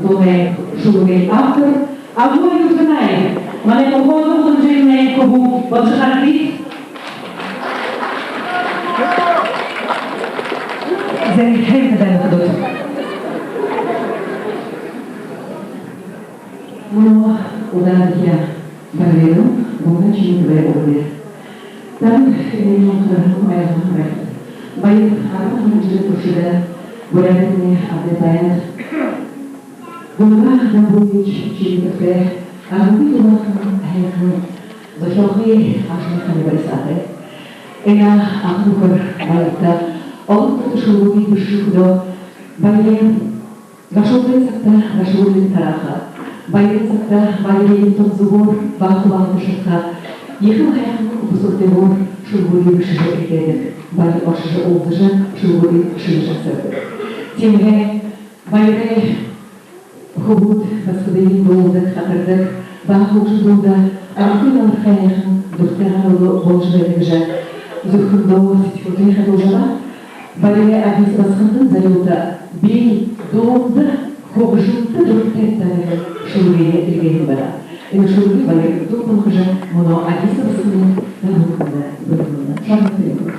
дуунай шүлэгэй автор Агу Южанаев, манай колхозой ударжымнай хүбүүд, бодожо харагты. Зэ, һайн даа, үхибүүд. Мүнөө удаан үхибүүд, Баяр, Гунга, Чингис, Баяр, Угдэ. Танда энэ мянга харгын айлган байг. Баяр, арбан хорин жэлэй туршада Буряадаймнай абатай баян Гунга Дамбуевич Чингисовтэй арбан зургаан һайхан зохёохы ажалай хани барисаатай. Энэ аха нүхэр Баярта олон тоото шүлэгүүдые бэшэжэ үгэхэдөө, Баярай гашуудалай сагта гашуудалайнь тарааха, баярай сагта баярайнь тон зүбөөр баһа баһа ташарха, ехэл һайхан бусалдагуур шүлэгүүдые бэшэжэ эхилээб. Баяр оршожо уулзажа, шүлэгүүдые шэлэжэ асардаг. Тиимэһээ баярай хүбүүд басагадынь дуулдаг, хатардаг, баһа хүгжэмдүүдые амархан, амархан яахан дуратайгаар болжо байдаг гэжэ зүрхэндөө сэдьхэлдээ хадуужа абаад, баярай Адис басагантан зорюулһан «Би дуунда, хүгжэмдэ дуратайб» гэһэн шүлэгые эльгээһэн байгаа. Энэ шүлэгые баяр дуун болгожо, мүнөө Адис басаганай дууһатанда бэлэглэнэ. Шагнагты.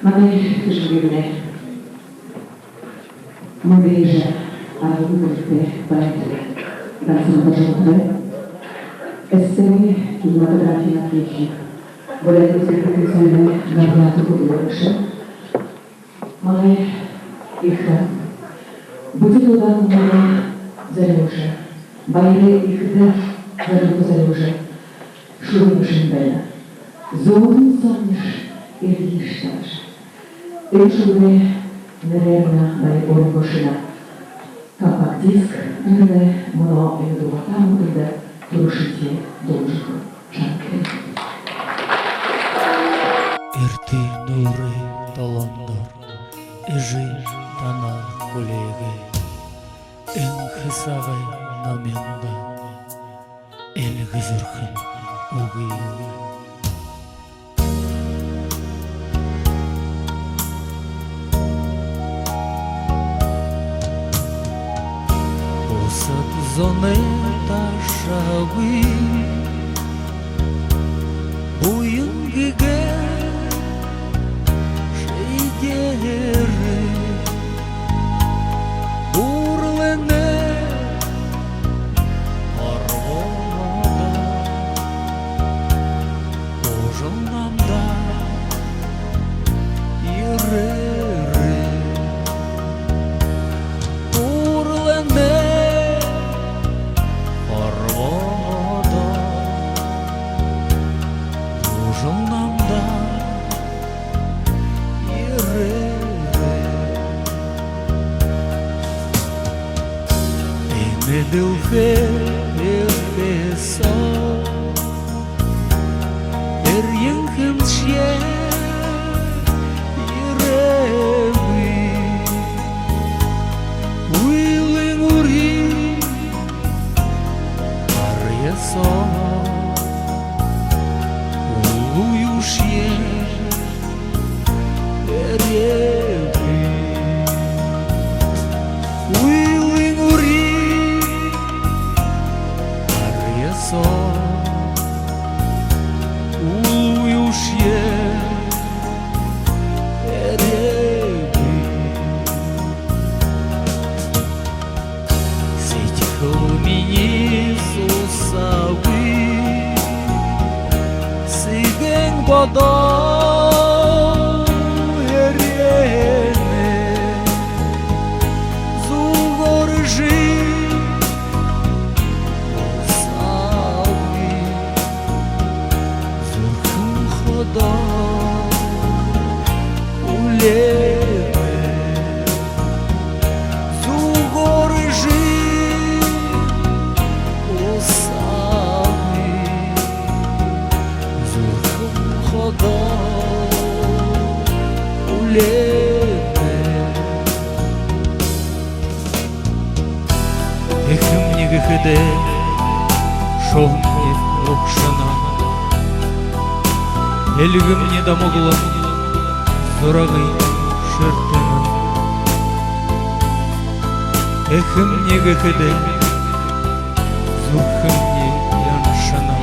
Манай хэжэнгынь мэдээжэ аргагүй бэрхэ поэт Дансаба Бажимотовай, эссе, кинематографиин отличник, Буряад Республикын соёлой лауреат, хүдэлмэрилэгшэ. Манай ехэ бүтэн удаан үмэнэ зорюулжа, баярай эхэдэ зорилго зорюулжа шүлэг бэшэһэн байна. «Зүүдэн соомниш, эрьеш таажа». Энэ шүлэгэй нэрээр манай баяр уран бэшэнэй компакт-диск. Энээнээ мүнөө энэ дууһатанай үдэртэ түрүүшынхиеэ дуулажа үгэхэ. Шагнагты. Эртын нуурай долоондо эжы танаа хүлеэгээ. Энхэ сагай номинда эльгэ зүрхэн үгы. Бусад зоной ташаагүй буян гэгээ шэдеэрээ, бүрлэнэй оргоодо ужал намда ерээрэй. Бүрлэнэй оргоодо ужал намда ерээрэй. Энэ дэлхэй эрхэ соо эрьен хэмшээ ерээгүй. Үйлын үри арьяа соо үлүү юушье ерээгүй. Үйлын үри арьяа соо үлүү юушье ерээгүй. Сэдьхэл минии сусаагүй, сэгээн бодол ерээнэ. Зүгөөр эжы усаагүй, зүрхэн ходо үлеэнэ. Зүгөөр эжы усаагүй, зүрхэн ходо үлеэнэ. Эхэмни гэхэдээ шуһамни угшана, эльгэмни домоглон, зурагынь шэртэнэ. Эхэмни гэхэдээ зүрхэмни яншана,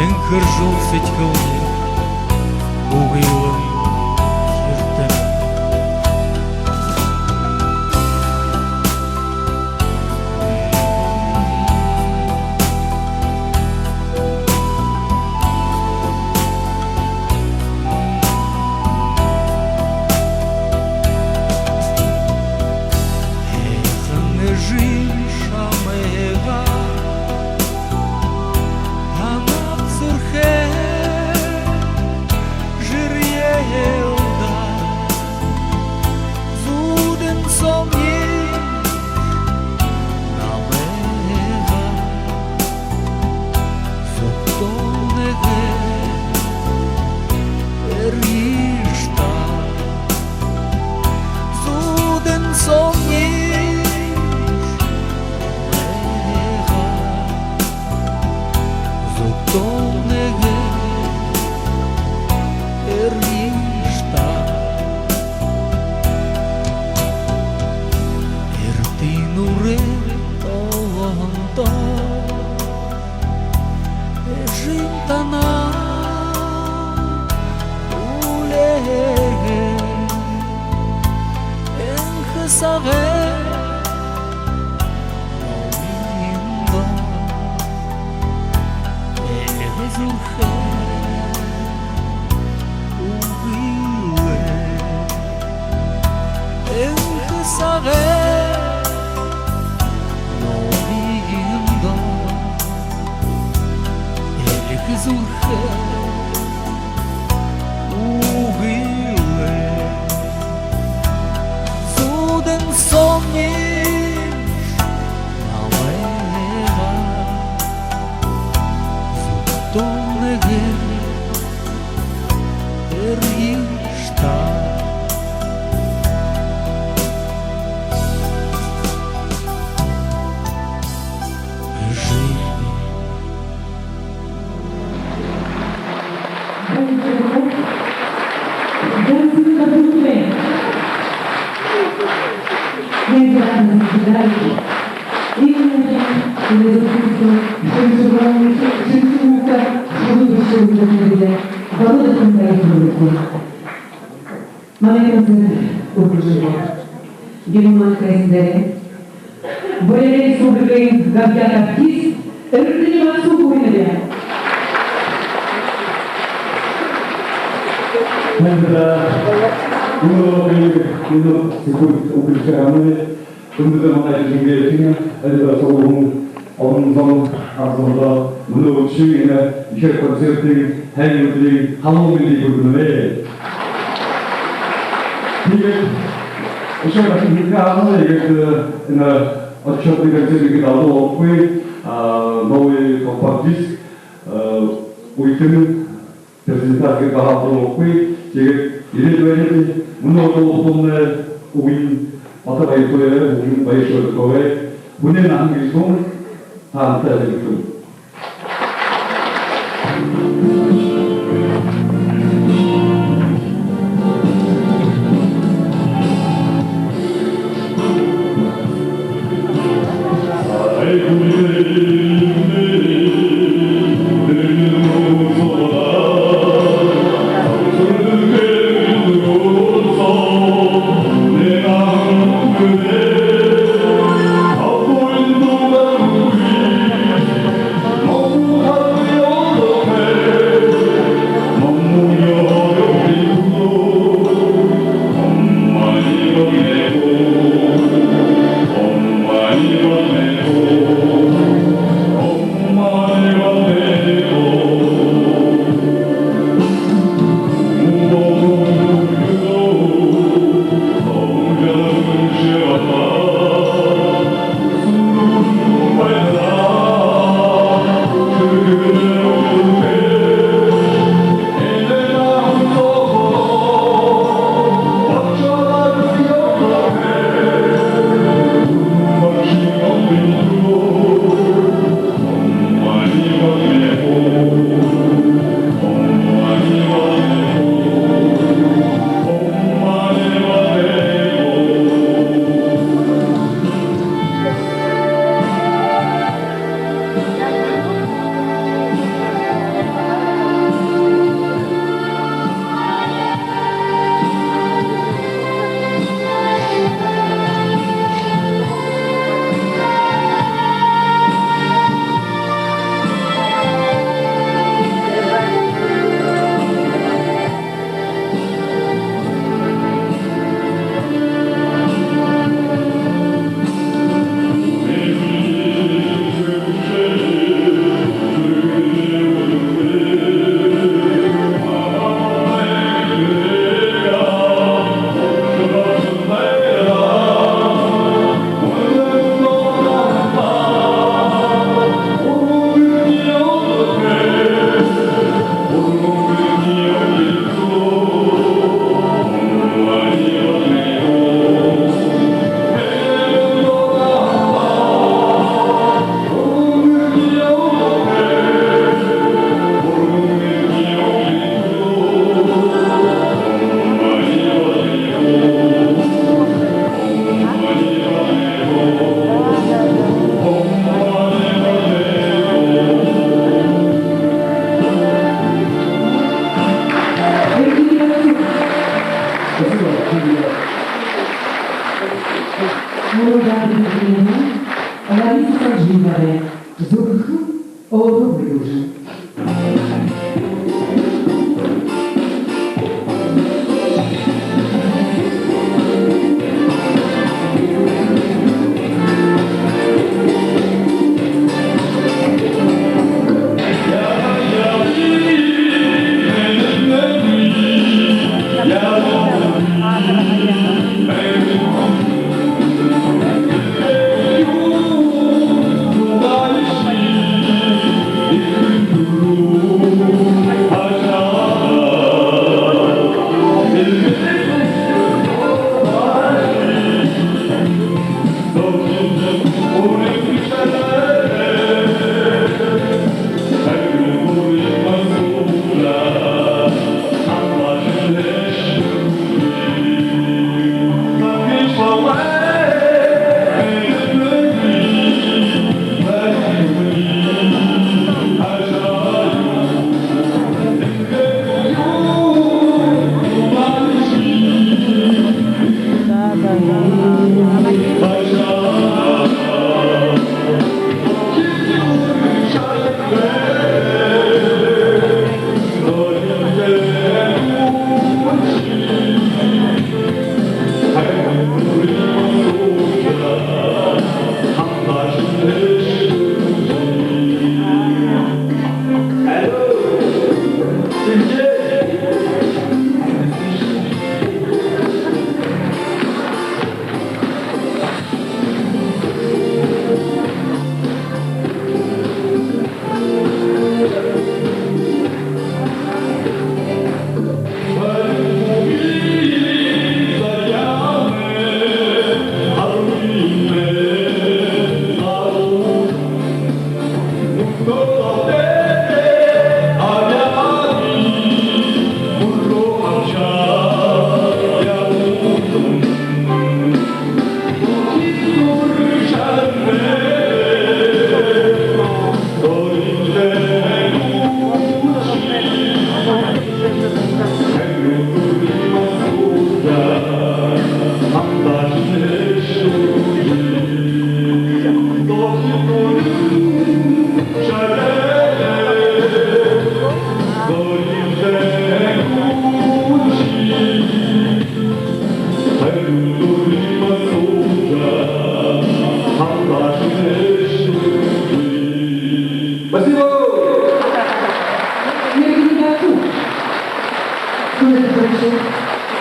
энхэржэл сэдьхэлни үгылэн ертэнэ. Һайхан эжы шамайгаа һанаад, зүрхээ жэрьеэл даа. Зүүдэн соомни намайгаа зугтаа нэгэ эрьеш даа. Зүүдэн соомни намайгаа зугтаа нэгэ эрьеш даа. Эртын үрэй толгондо эжынь танаа үлеэгээ. Энхэ сагай номиндо эльгэ зүрхээ үгылээ. Энхэ сагай номиндо эльгэ зүрхээ үгылээ. Зүүдэн соомни намайгаа зугтаа нэгэ эрьеш даа. Эжы Манай концерт үргэлжэлнэ. Герман Кайзенберг. Буряад Республикын габьяата артист Эрдэни Мансур Гуринабян. Танда мүнөө минии минут секунд үгэлсэһэн. Үндэр манай Эрдэни Гуринабян, Эрдэни Мансур Гурин, олон зон, олон зондо мүнөө үдэшын энэ ехээр концертын һайн үдэрэй халуун мэндые хүргэнэб. Тиигээд үшөө дахин хэлэхэ һананаб, иигээд, э, энэ отчётный концерт иигээд алдуу болохогүй, а, новый компакт-диск, э, үетэн презентаци баһа алдуу болохогүй. Тиигээд ерээд байнат, мүнөө удаа угтамнай үгын Бата Баяртуевай, үгын Баяр Шойдаковай, «Хүнэй наһан» гэжэ дуун таанадта хэлэгдэнэ.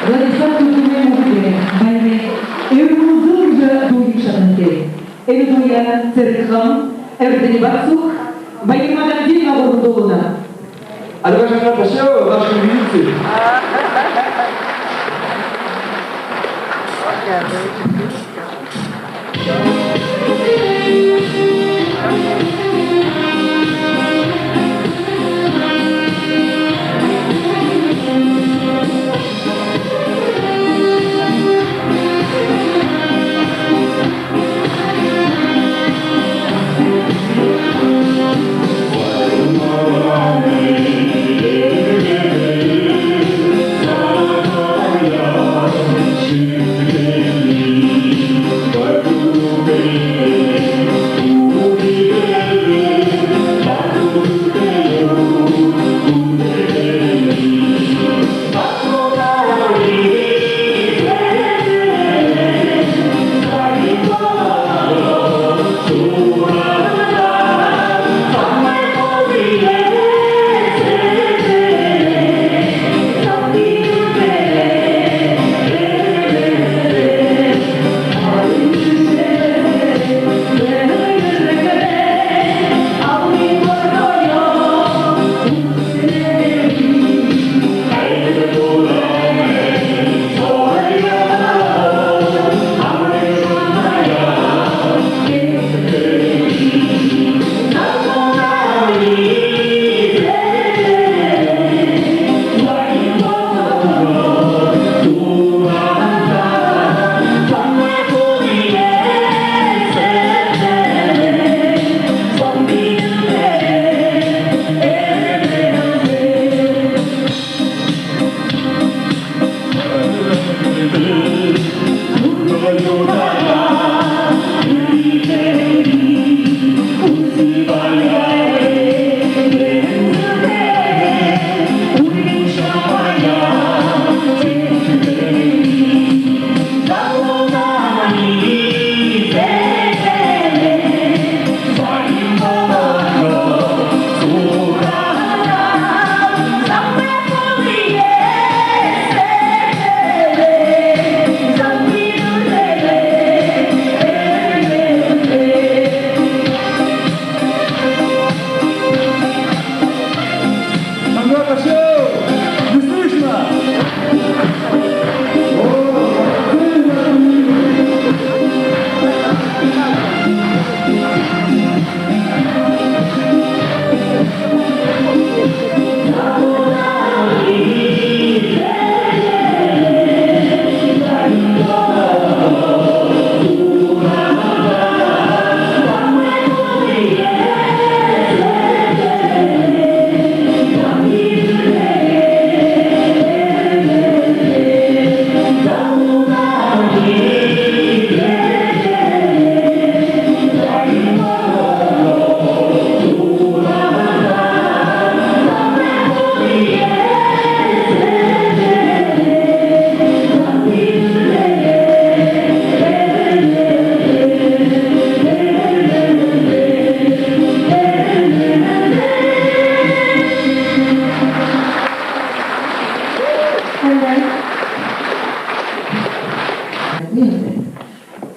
Владислав Тургумын үгэ, баярай. Эрмэлзэл гэжэ дууе шагнагты. Энэ дууе Цэрэгхан, Эрдэни Батцух, Баярма Дамдинова гурбан дуулана. Альга шагнаад бэшэ, ваши видите.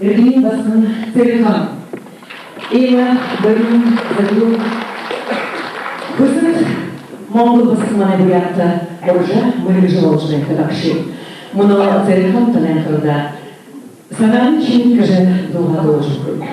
Эрдэни басаган Цэрэгхан. Иимэ баян, зохёол, хүсэд Монгол басаган манай Буряадта орожо, мэргэжэ боложо байхада багшын. Мүнөө Цэрэгхан танай анхаралда «Санаанай шэнги» гэжэ дуугаа дуулажа үгэхэ.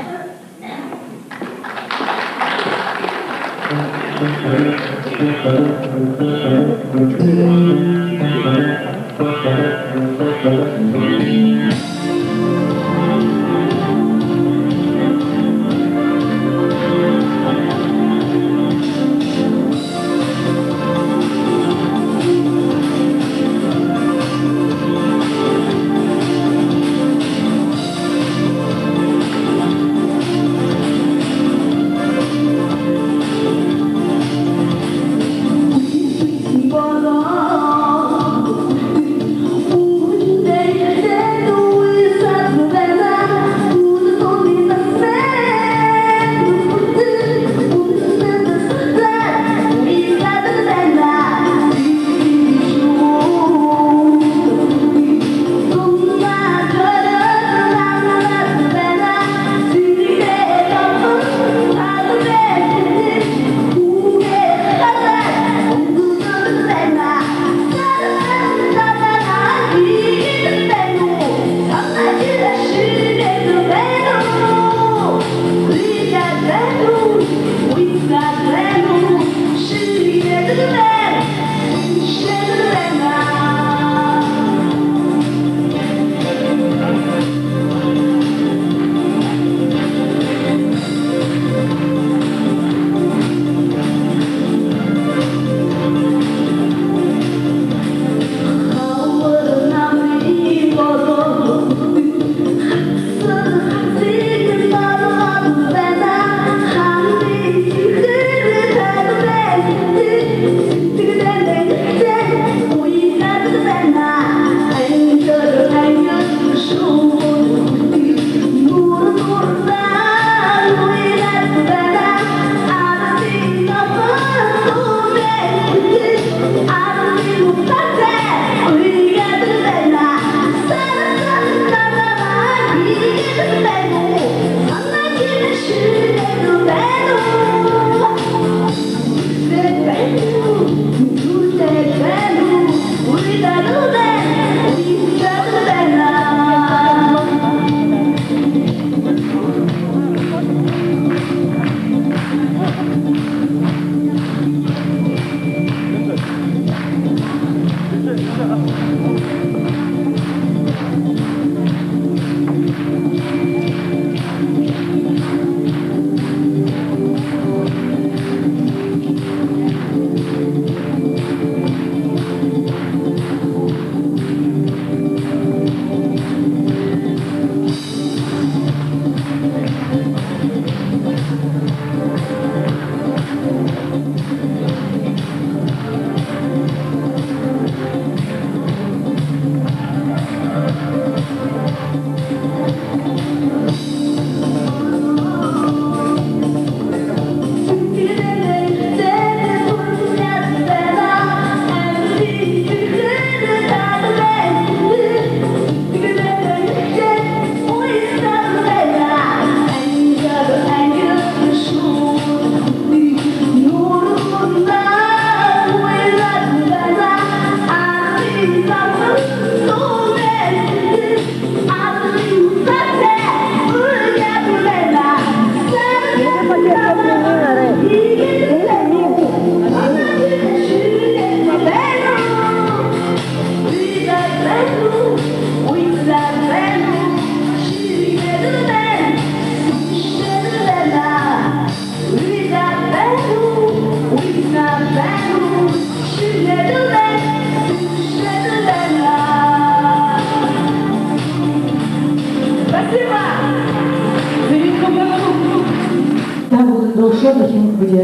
Та бүгэдэндэ үшөө дахин бидэ,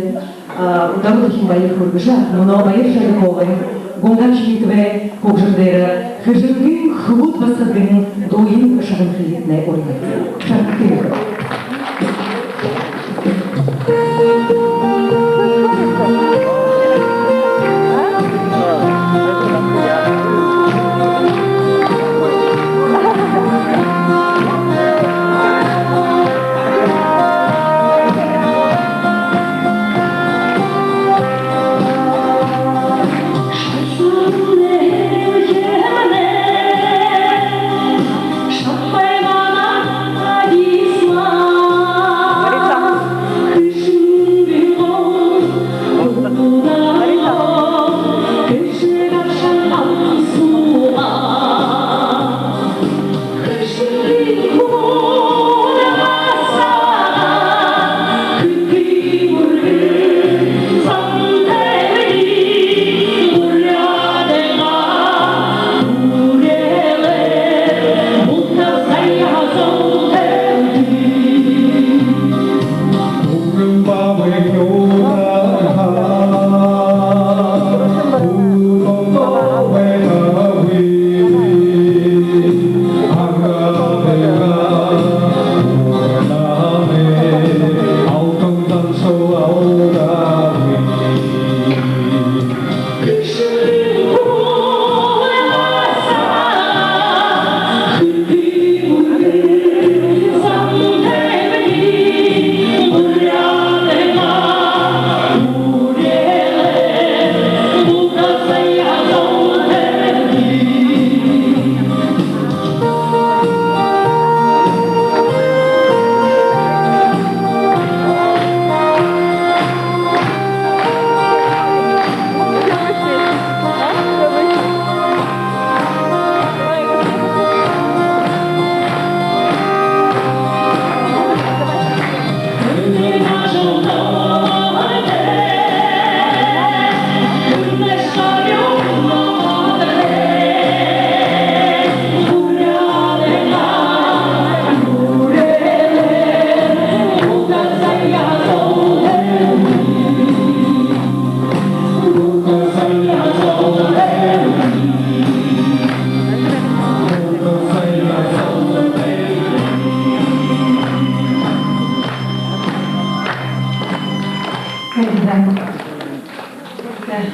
а, үдэр дахин баяр хүргэжэ, мүнөө Баяр Шойдаковай, Гунга Чимитовай хүгжэм дээрэ Хэжэнгын хүбүүд басагадынь дууень шагнахыетнай уринабди. Шагнагты.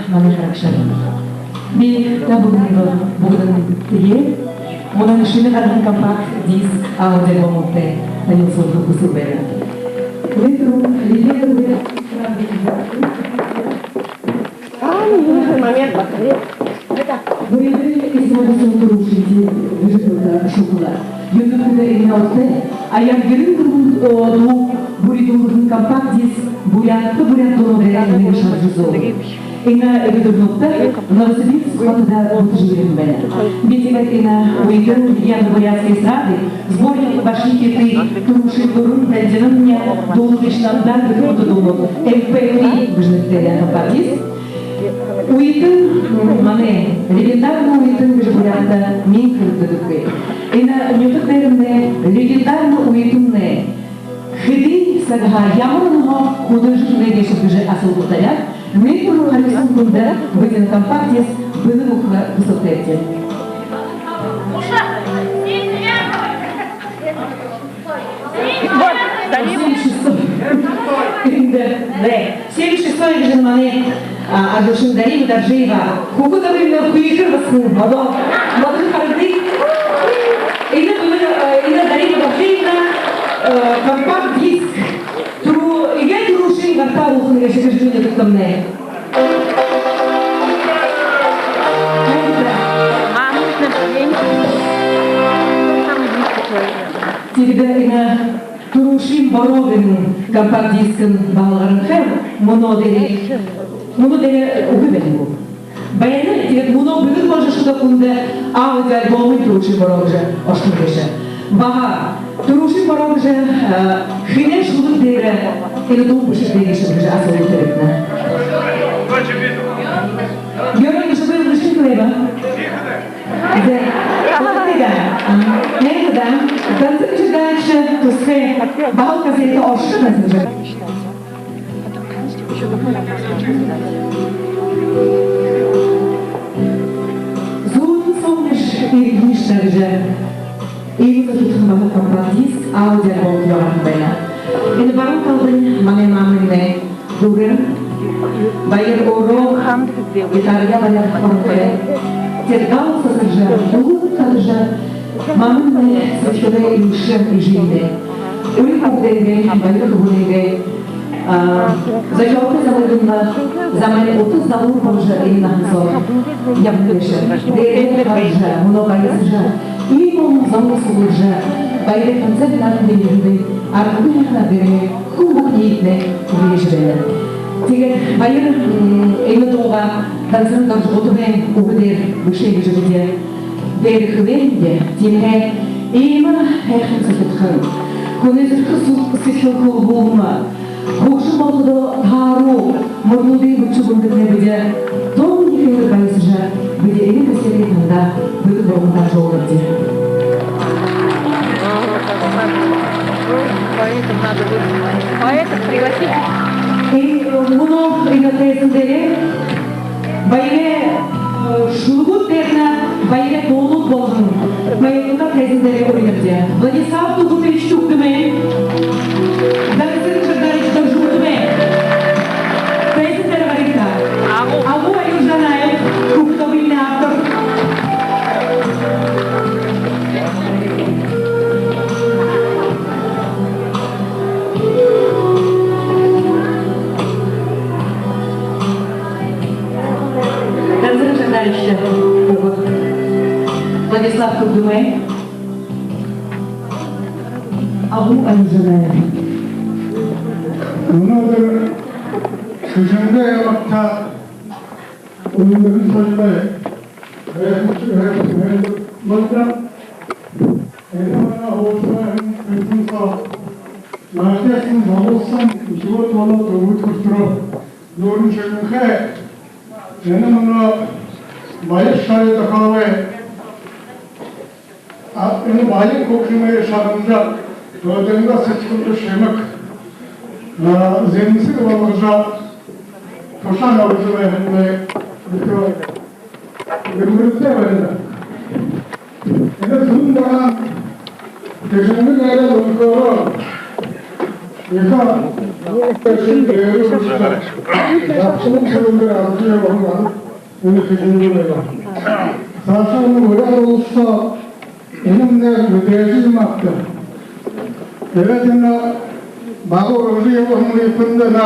Манай харагшад, би та бүгэдэниие, бүгэдэниие мүнөө шэнэ гараһан компакт диск аудиоальбомуудтай танилсуулха хүсэжэ байнаб. Ретро, легенда. А, не нужен момент, посмотри. Буряадай эсэдэй түрүүшын гэжэ дуугаа шухала. Юундэб гэхэдэ, энэ урда аяар ерэн дүрбэн дуу бүридүүлһэн компакт диск Буряадта буряад дуунуудые шагнажа зугаа. Энэ эбдэрнүүдтэ Новосибирск хотодо бүтэжэ ерэһэн байна. Би тиигээд энэ үетэн «Легенды бурятской эстрады», сборник «Башни Хиты», түрүүшын дуран «Дандинамни», «Дуулыш намда» гэхэ мэтэ дуунууд, «Эм пэ три» гэжэ нэрэтэй компакт диск. Үетэн, м, манай легендарна үетэн гэжэ Буряадта миин хэлэгдэдэггүй. Энэ нютаг дээрэмнай легендарна үетэмнай хэды сагһаа, ямар онһоо хүдэлжэ һэн гээшэб гэжэ асуудал табяад, нэн түрүүн харюусаһан хүндэ бидэ компакт диск бэлэн үгэхэ хүсэлтэйбди. Вот, Дарима. Семьдесят шестой. Эндэ, да. Семьдесят шестой гэжэ манай, а, ажалшан Дарима Доржиева. Хүхэ дабын хүхэр басаган. Одоо бодон харагты. Энэ, а, энэ Дарима Доржиевна, а, компакт диск. Түрүү, эгээ түрүүшын гартаа уулаһан гээшэ гэжэ нэрэтэй. Мамин день. Тиигээд энэ түрүүшын бороо гэһэн компакт дискын баһал гаранхай, мүнөө дээрэ, мүнөө дээрэ үгы байна гү? Байна. Тиигээд мүнөө бэлэн болошоходоо хүндэ аудиоальбомой түрүүшын бороо гэжэ ошохо гээшэ. Баһа түрүүшын бороо гэжэ, э, хэнэй шүлэг дээрэ энэ дуу бэшэгдээ гээшэб гэжэ асуудал табигдана. Георгий Ишигуев, бэшэжэ хэлээ бэ? Зэ. Алтайда. Алтайда. Дансаран Жоржиевич тусхай баһал кассета ошоо, Дансаран Жоржиевич. Зуун сомниш иргэниш дагажа, иимэ зүжэгхэн баһа компакт диск аудиоальбом ябаһан байна. Энэ баруун талань манай мамамнай. Гурим. Баяр өөрөө гитараяа бариад хуралтай. Тэрэ гал сасаржа, дуу татажа, мамамнай сэдьхэлээ элшэ эжымнай. Үри хүүгэдэйнгээ, баяр хүбүүнэйнгээ, а, зохёолтой замайнгаа, замайнгаа утаһан залуу болжо, энэ наһан соо ябаһан гээшэ. Дээрээ хаража, мүнөө баясажа, иимэ зон сугларжа, баярай концерт нааданда ерэхэдээ, аргагүй һайхан дээрээ хүн бүхэнэй ниитнай хүлеэжэ байна. Тиигээд баяр, м, энэ дуугаа Дансаран Доржо Гутабайн үгэ дээрэ бэшээ гэжэ бидэ дээрэ хэлээбди. Тиимэһээ иимэ һайхан сэдьхэлхэн, хүнэй зүрхэ, сэдьхэл хүлгүүлмэ, хүгжэм болоходоо тааруу мүрнүүдые бэшэжэ үнгэргэһэн бидэ тон ехэ баясажа, бидэ энэ кассетые танда бэлэг болгон дамжуулнабди. Поэтов надо вызвать. Поэтов пригласить. И, э, мүнөө энэ тайзан дээрэ баярай, э, шүлэгүүд дээрэнь баярай дуунууд болгон, баярай тайзан дээрэ уринабди. Владислав Тугутович Тугдамай, Дансаран Жоржиевич Доржо Гутабай. Тайзан дээрэ гарыт даа. Агуу. Агуу Аюржанаев, Тугдамай автор. Дансаран Жоржиевич, үгэ. Владислав Тугдамай. Агуу Аюржанаев. Мүнөөдэр Шэжэндэ аймагта үндэһэн соёлой һайхан, һайхан, һайхан болжо, энэ манай һуушан һайхан соо наһатайсан, золгосон үхибүүд болоод үбгэд хүрэтэрөө дүүрэн шэнэхэн энэ мүнөө баяр шарай дохоогой. А, энэ баян хүгжэмые шагнажа, төөдэндөө сэдьхэлдэ шэмэг, а, зэмсэг болгожо, тушаан оложо байхадань ехэ гэмэрэлтэй байна. Энэ зүүн бараан Шэжэндэ гайрал үнэхөөрөө ехэ Ябшалан шүлэгөөр алдартай болон энэ хэжэнгэ байна. Саашань буряад уласта энэмнай мэдээжэ юм ааб даа. Тиигээд энэ багаар үргэжэ ябаһан үетэндэ энэ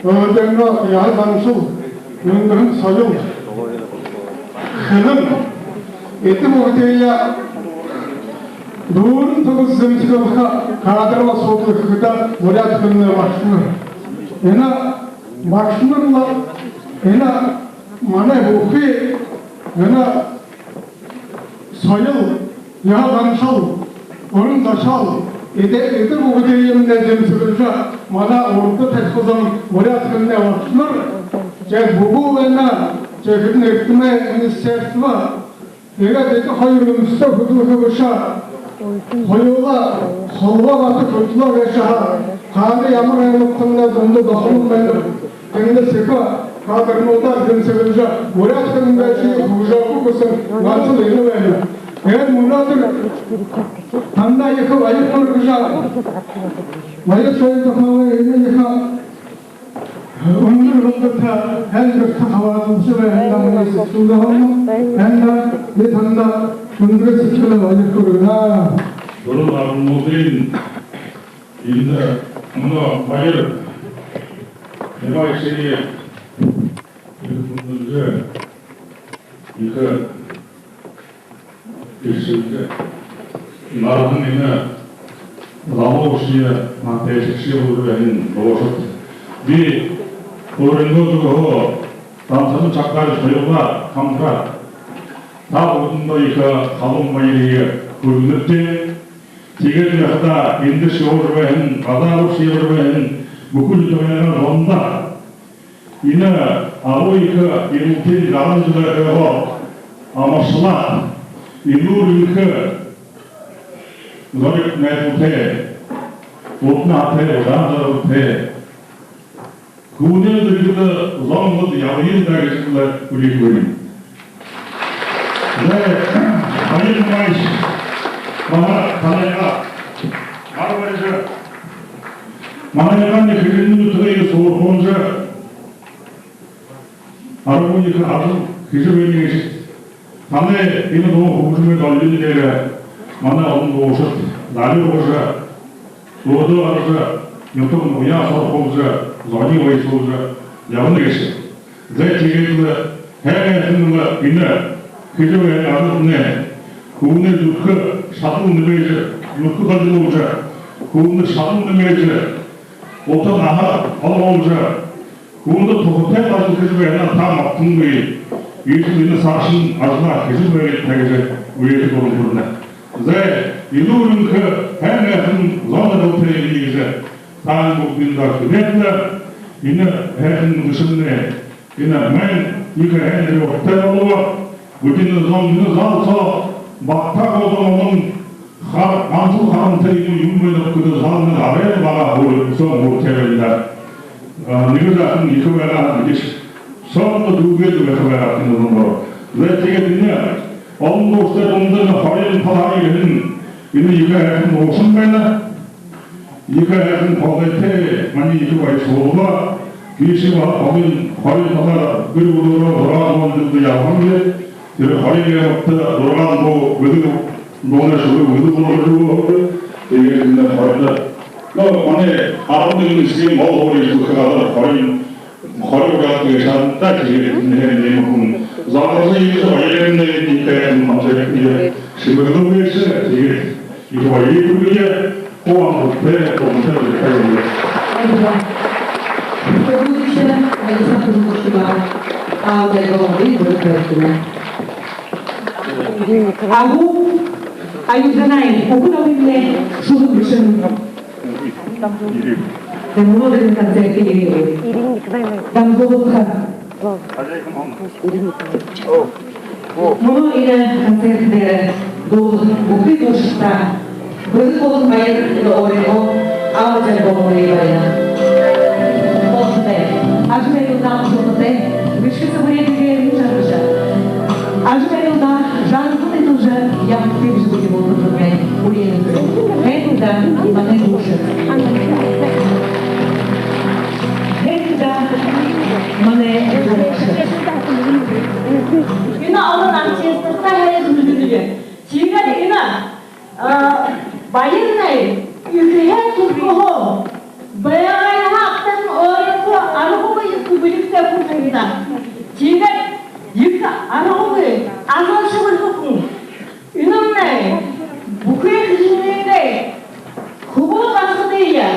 өөрынгөө яһала заншал, үндэр соёл, хэлэн, эдэ бүгэдые дүүрэн түгэс зэмсэглэхэ, кадраа суглуулхада буряад хэлэнэй багшанар. Энэ багшанар лэ энэ манай бүхы энэ соёл, яһала заншал, уран зохёол, эдэ, эдэ бүгэдыемнай зэмсэглэжэ, манай урда тархи зон буряад хэлэнэй багшанар, тиигээд бүхы энэ, тиихэдэ эрдэмэй министерство, тиигээд эдэ хоёр үндэстэ хүдэлхэ бэшэ, хоюулаа холбоо бата хүдэлөө гээшэ һаа, хаана ямар аймагтамнай дунда дохолон байна, тэндэ сэхэ кадрнуудаа зэмсэглэжэ, буряад хэлэн гээшые хүгжөөхэ хүсэн ганса лэ энэ байна. Тиигээд мүнөөдэр танда ехэ баяр хүргэжэ, баяр шойтохоной энэ ехэ үндэр болботой һайн гэртэ хабаадалжа байһандаа сэдьхэлдээ һайн даа, би танда үндэр сэдьхэлээр баяр хүргэнэ. Дуран арбануудынь энэ мүнөө баяр нэмайшые ехэ хүндэлжэ, ехэ эршэлжэ, нараһан энэ залуушье, наһатайшье болжо байһан дуушад. Би өөрынгөө зүгһөө Дансаран Чагдаевич, хоюулаа хамтараад, та бүгэдэндэ ехэ халуун баярые хүргэнэбди. Тиигээд яахадаа эндэ ябажа байһан, гадаадшье ябажа байһан бүхы нютагайнгаа зондо энэ агуу ехэ эрилтын жаран жэлээ амаршалаад, элүүр энхэ, зориг найдалтай, ута наһатай, удаан жаргалтай хүнэй зэргэлэ зон лэ ябая даа гэжэ лэ хүлеэхэ байнаб. Зай, баяр нэмайш, манай танайгаа, манай баяржа, манайханиие Хэжэнгын нютагые суурхуулжа, аргагүй ехэ ажал хэжэ байна гээшэ. Танай энэ дуун хүгжэмэй долгин дээрэ манай олон дуушад дали ургажа, дуугаа гаргажа, нютаг нугаяа суурхуулжа, зониие баясуулжа ябана гээшэ. Зай, тиигээд лэ һайн һайхан лэ энэ хэжэ байһан ажалнай хүнэй зүрхэ шадал нэмэжэ, зүрхэ долгилуулжа, хүнэй шадал нэмэжэ, ута наһа олгуулжа, хүндэ туһатай ажал хэжэ байһанаа та мартангүй, иишэ энэ саашань ажалаа хэжэ байгты гэжэ үреэжэ дуулан хүрэнэ. Зай, элүүр энхэ, һайн һайхан зон ажалтай ябая гэжэ таанад бүгэдэндэ хүлеэжэ, энэ һайхан үдэшэмнай, энэ майн ехэ һайндэрэ уртаа болобо. Бидэнэй зон энэ зал соо багтаа болон олон хар-, гансал харантай юм, юм байна гэхэдэ, залнай арай бага, һур-, зон һуратай байна даа. А, нэгэ жаахан ехэ байгаа һаа, мэдээжэ, соонь дүүргээд байха байгаа юм даа. Зай, тиигээд энэ олон дуушадтай дундань Хориин талаар ерэһэн энэ ехэ һайхан дуушан байна. Ехэ һайхан хоолойтой, манай ехэ баяр шуулба. Тиигэжэ баһа Хориин, Хориин талаар гэр бүлөөрөө зургаан дуун жэлдэ ябаһан би. Тэрэ Хориин аймагта зургаан дуу, бэлэг, дуунай шүлэг, бэлэг болгожо үгэһэн. Тиигээд энэ Хориин, но, манай арбан нэгэн эсэгын гол һуури эзэлхэ газар Хориин, Хориин ураалга гээшэ һэн даа. Тиигээд энэ нэмэ хүн залгажа, иигэжэ баярынь, энэ ехэ һайхан концертнай шэмэглэбэ гээшэ. Тиигээд ехэ баяр хүргэе. Хуу амжалтатай, тулгымтай, баяртай. Баярлаа. Бүгдээрээ Александр Жумушева, аал альбомой бүрид баригшань. Агуу Аюжанаев, Үхэр Агын шүлэг бэшэгшэ. Дамжуулгын концертдэ ерээгүй. Дамжуулга. Мүнөө энэ концерт дээрэ дуулаха бүхы дуушадта бэлэг болон баяр, өөрынгөө аал альбомой барина. Болтогой. Ажамайдалдаа шүлэгтэй, бэшэһэн бүреэдээ жаргажа, ажамайдалдаа жаргалтай тулжа ябагты гэжэ бидэ болтогой. Үреэнэбди. Һайн даа, манай дуушад. аргагүй ажалшаба хүн. Энэмнай бүхы хэжээнэйнгээ хүбүүд басагадые,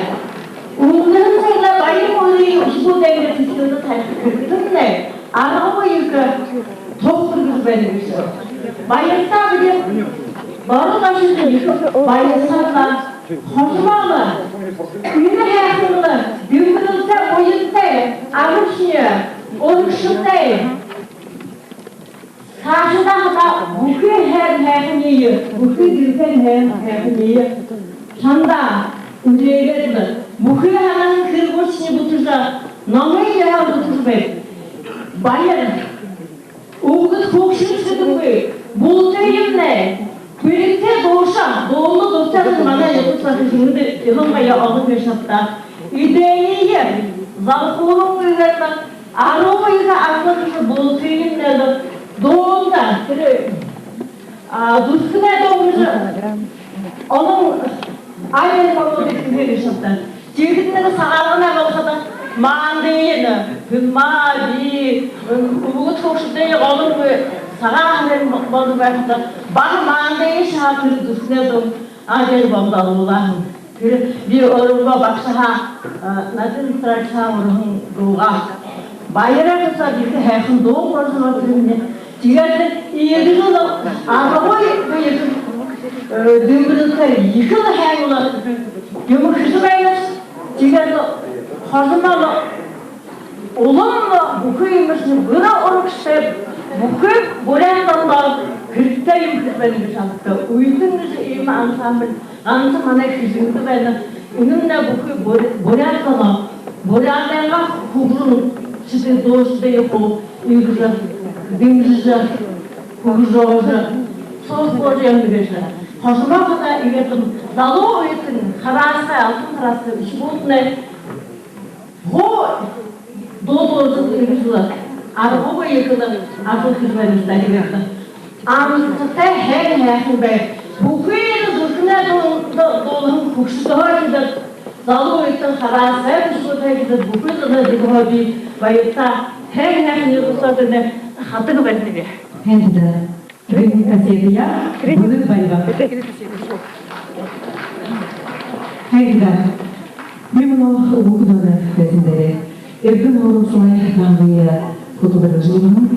үмдэн сагта баян үеын үхибүүдые сэтгүүлдэ табиха хэрэгтэмнай аргагүй ехэ туһа хүргэжэ байна гээшэ. Баяртаа бидэ Боро Гашуудые ехэ баярлажа, Хожомоо энэ һайхан дэмбэрэлтэй, уянтай, абаршье, урагшатай, саашадаа хадаа бүхы һайн һайханиие, бүхы дэлхэйн һайн һайханиие шамда үлеэгээд лэ, бүхы һанаһан хэрэгүүдшни бүтэжэ, номые һаа бүтэжэ байг. Баяр. Үбгэд хүгшэд шэдэнгүй, бултыемнай бэлигтэй дуушан, дуулаха дуратай манай ябуулсаһан хүнүүд илангаяа олон гээшэ ааб даа. Эдэниие залхууран үгөөд, аргагүй ехэ ажал хэжэ, бултыемнай дуунда, тэрэ, а, зүрхэнэй дуун гэжэ олон айлын болоод ирэхэ гээшэ ааб даа. Тиихэдэ нэгэ Сагаалганай болоходо, маанадые, хэн, маа, би, үбгэд хүгшэдэй олон Сагаан һарын болодог байхада, баһа маанадые шагаан, тэрэ зүрхэнэй дуун, а, тэрэ болодог лэ. Тэрэ би өөрынгөө багшаһаа, а, Надир Мустафаевичтаа һураһан дуугаа. Баярай тухай ехэ һайхан дуу болжо байна. Тиигээд лэ иигэжэ лэ аргагүй ехэ, э, дэмбэрэлтэй, ехэл һайн лэ юумэ хэжэ байнаш. Тиигээд лэ Хожомоо лэ улам лэ бүхы юумэшни бүри урагшатай, бүхы Буряад Дунда хэрэгтэй юм хэжэ байна гэжэ һанагдаа. Үетэн гэжэ иимэ ансамбль ганса манай Хэжэнгын байна. Энэмнай бүхы Бур-, Буряад Дунда, Буряадайнгаа хүгжэн, шэдэ дуушадые хуу иигэжэ дэмжэжэ, хүгжөөжэ, суурхуулжа ябана гээшэ. Хожомоо хадаа иигээд лэ залуу үетэн, хараасагай, алтан хараасагай үхибүүднай хуу дуу дуулажа, иигэжэ лэ аргагүй ехэл ажал хэжэ байна даа. Тиигээд лэ амтатай, һайн һайхан бай. Бүхы зүрхэнэй дуун дуулаһан хүгшэдһөө гэжэ, залуу үетэн, хараасагай үхибүүдһөө гэжэ, бүхы зоной дүүһээ би баяртаа, һайн һайхан ябуулсаад, энэ хатан байна би. Һайн даа. Грин кассетая, бүлэг баяба. Һайн даа. Би мүнөө үгэ хэлэнэ байһан дээрээ. Эрдэм Уралсалай дангые хүтэлбэрилжэ ябаһан,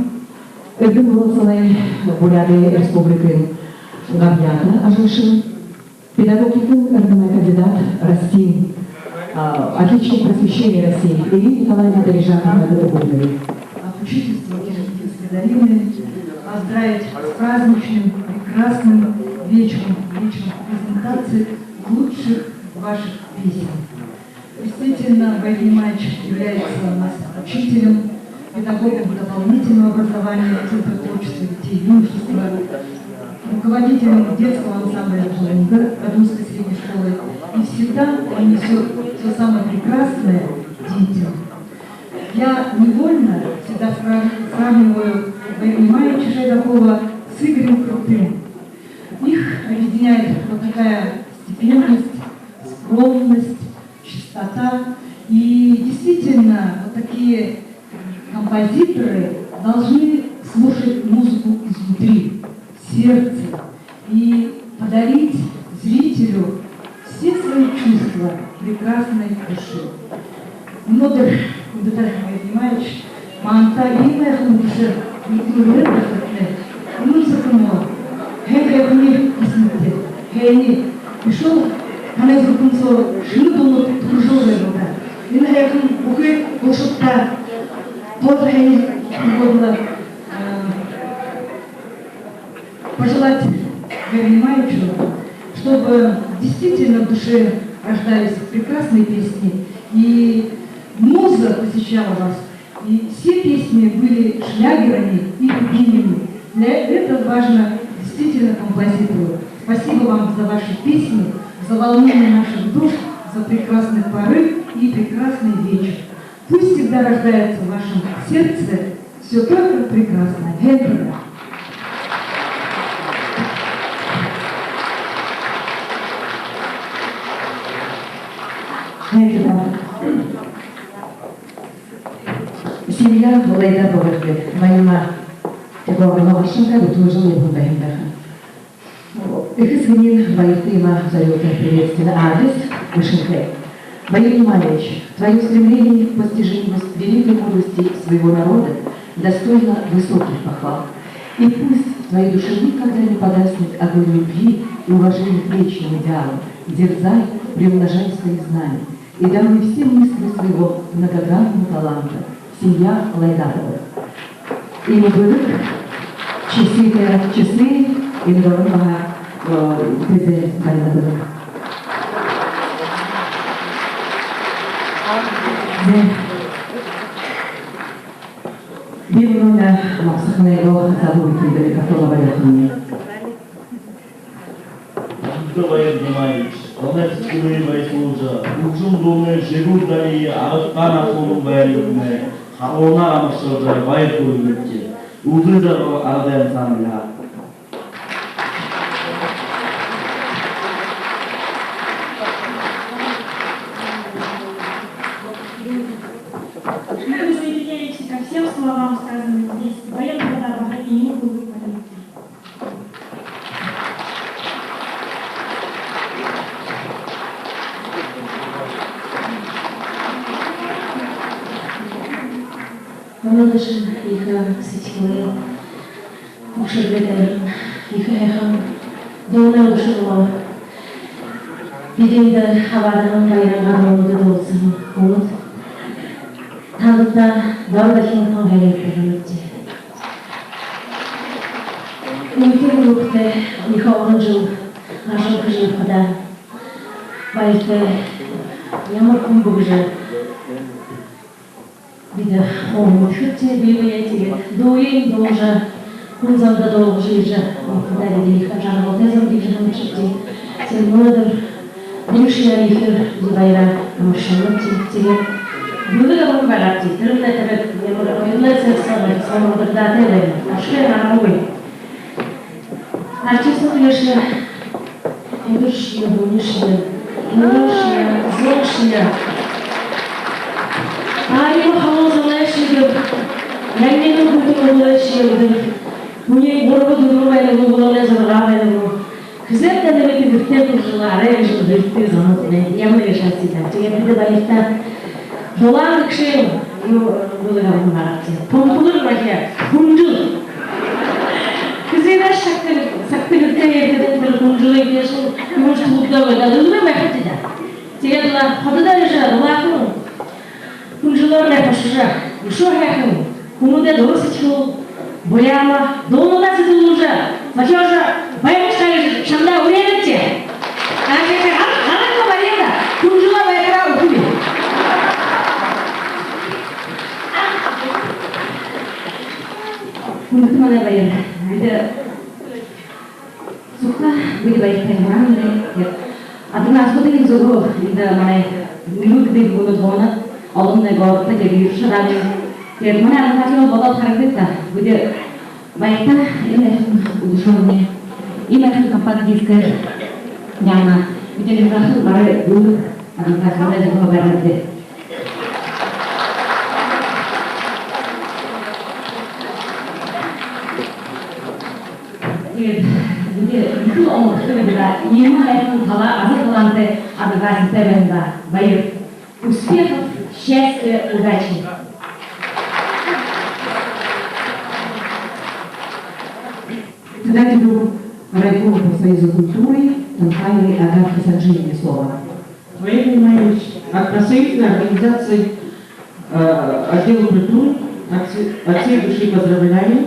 Эрдэм Уралсалай Буряад Республикын габьяата ажалшан, педагогикын эрдэмэй кандидат России, а, отличник просвещения России Ирина Николаевна Дорижаковнада үгэ хэлэнэб. От учительства Киржингинской долины поздравить с праздничным, прекрасным вечером, вечером презентации лучших ваших песен. Действительно, Вадим Иванович является у нас учителем, педагогом дополнительного образования Центра творчества детей и юношества, руководителем детского ансамбля «Джалунга» Радунской средней школы. И всегда он несёт всё самое прекрасное детям. Я невольно всегда сра-, сравниваю Вадима Ивановича Шайдакова с Игорем Крутым. Их объединяет вот такая степенность, скромность, чистота. И действительно, вот такие композиторы должны слушать музыку изнутри, сердцем, и подарить зрителю все свои чувства прекрасной души. Мүнөөдэр, хүндэтэ Вадим Иванович, манда иимэ һайхан үбшэ үгүүлээд байхадатнай, үнэн зүрхэнһөө һайн һайханаар хүсэнэбди. Һайниие. Үшөө танай зүрхэн соо шэнэ дуунууд түрэжэл байг даа. Энэ һайхан бүхы дуушадта тоже һайниие хүсэе. Э, пожелать Вадиму Ивановичу, чтобы действительно в душе рождались прекрасные песни, и муза посещала вас, и все песни были шлягерами и любимыми. Для этого важно действительно композитору. Спасибо вам за ваши песни, за волнение наших душ, за прекрасный порыв и прекрасный вечер. Пусть всегда рождается в вашем сердце всё только прекрасное. Һайн даа. Һайн даа. Семья Валайда Богордиев, Наима. Горногоршинка бүтүүжэл ябаһан байһан байха. Эхэ эсэгэнэй баяртай, зорюутай приветственный адрес Гошинкай. Баир Нимаевич, твое стремление к постижению великой мудрости своего народа достойно высоких похвал. И пусть в твоей душе никогда не погаснет огонь любви и уважения к вечным идеалам. Дерзай, приумножай свои знания и даруй всем искры своего многогранного таланта. Семья Лайдатовых. Иимэ бэлэг, часытай, часы, энэ дороо баһа, э, бэзэ байнабди. Зэ. Би мүнөө Мабсаханайгаа залуу хүндэлэг хатуула баярлуулна. Хүндэтэ Баир Нимаевич, зоной сэдьхэлые баясуулжа, хүгжэм дуунай жэгүүр далиие аргагүй асууран байрлуулнай, харуунаар амаршалжа, баяр хүргэнэбди. Үлзы жаргал арадай ансамбль. Мы присоединяемся ко всем словам, сказанным здесь. Баян Бадабаха и Юргулы Полянки. Мүнөөдэрэшни ехэ сэдьхэлээ үгшэргээд, ехэ һайхан дуунай үгшэр болоо. Бидэ эндэ хабаадаһан баярай дуунуудые дуулсаһан хүнүүд. Танда дороо дахин тон һайниитай хэлэнэбди. Үетэн үетэй ехэ олон жэл ажал хэжэ ябахадаа баяртай, ямар хүн бэ гэжэ бидэ хуу мэдэхэбди, бэе бэеэ. Тиигээд дууень дуулажа, хүн зондо дуулгажа ерэжэ ябахадаа бидэ ехэ жаргалтай зон гэжэ һанажа ябанабди. Тиигээд мүнөөдэр бэшэ яа ехээр бидэ баяраар амаршалнабди. Тиигээд бэлэг абаһан байгаабди. Тэрэмнай тэрэ ямар оюутай, сэрсэ, сомогдогдоотой байна. Ашхай аргагүй. Артистнууд гээшэ үдэршье, һүнишье, мүнөөшье, зуншье. Ай, юу халуун зунайшье, янинуу хүйтэн үглөөшье үдэр. Хүнэй гурба, дүрбэ байна гү, үглөөнэй зургаа байна гү. Хэзээб даа нэмээд гэртээ хүрэжэ, арай гэжэ гэртээ зонууд байна. Ямар ехэ шаастай даа. Тиигээд бидэ баяртай дулаан гэгшын юу, бэлэг абаһан байгаабди. Тунталар баһа хүнжэл. Хэзээдэшье сагта, сагта гэртээ ерэхэдэнь, тэрэ хүнжэлые гээшэ юумэшье түлэгдөө байгаа. Дүлгэ байха даа. Тиигээд лэ хододоо ерэжэ, дулаахан хүнжэлөөр лэ хушажа, үшөө һайхан хүнүүдэй дура сэдьхэл, буян, дуунуудаа сэдьхэлүүлжэ, зохёожо байгыш даа гэжэ шамдаа үреэнэбди. Ааша, ааша, гар-, гараха барида, хүнжэлөө байхаараа үгэхэб. Хүндэтэ манай баяр. Бидэ Сугтаа бидэ баяртай һураамнай. Тиигээд адли асуудаг зүгөөр эндэ манай нэрүүдые бүгэдые һанаад, олониие городто тиигээд ерэжэ шадаабди. Тиигээд манай адли асуугаа бодоод харагты даа. Бидэ баяртай, иимэ һайхан үдэшөөрөө, иимэ һайхан компакт дискээр яана. Бидэ нэгэ жаахан барай бэлэг адли асуугаа зүгөөр бариад. Тиигээд бидэ ехэл омогтой байгаа, иимэ һайхан талаа, аза талаантай адли асуугатай байна даа. Баяр. Успехов, счастья, удачи. Председателю райкома профсоюза культуры Танхаевой Агафье Санжиевне слово. Валерий Иванович, от профсоюзной организации, э, отдела культуры от все-, от всей души поздравляю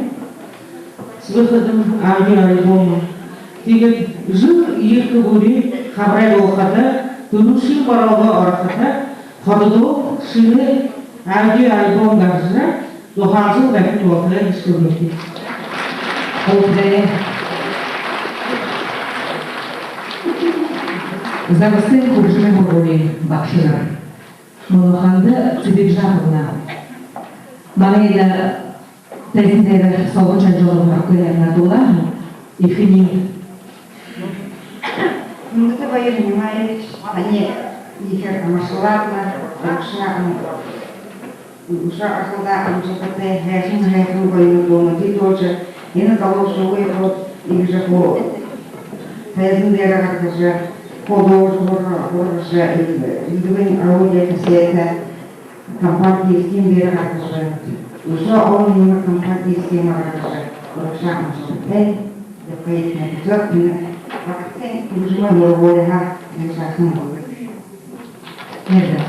с выходом аудиоальбома. Тиигээд жэл ехэ бүри хабарай болоходо, түрүүшын бороогоо ороходо, хододоо шэнэ аудиоальбом гаража, зугаалжа байхань болтогой гэжэ хүсэнэб. Болтогой. Загастын хүгжэмэй һургуулиин багшанар, Мулаханда Цыбикжаповна, манай энэ тайзан дээрэ Солбон Шанжоловай һургуулиин дуулаан эхэнэр. Хүндэтэ Баир Нимаевич, танай ехээр амаршалнаб, урагшаа ам-, үшөө ажалдаа амжалтатай, һайхан, һайхан гоё дуунуудые дуулажа, Энэ Галуушовые вот иигэжэ хуу тайзан дээрэ гаргажа, художник һургажа, элдэбын аудиокассета компакт дискын дээрэ гаргажа, үшөө олон юумэ компакт дискын дээрэ гаргажа, урагшаа амжалтатай ябахыетнай хүсөөд, энэ багатай хүгжэмэй һургуулиһаа энэ шаахан болдог. Нэрдэ.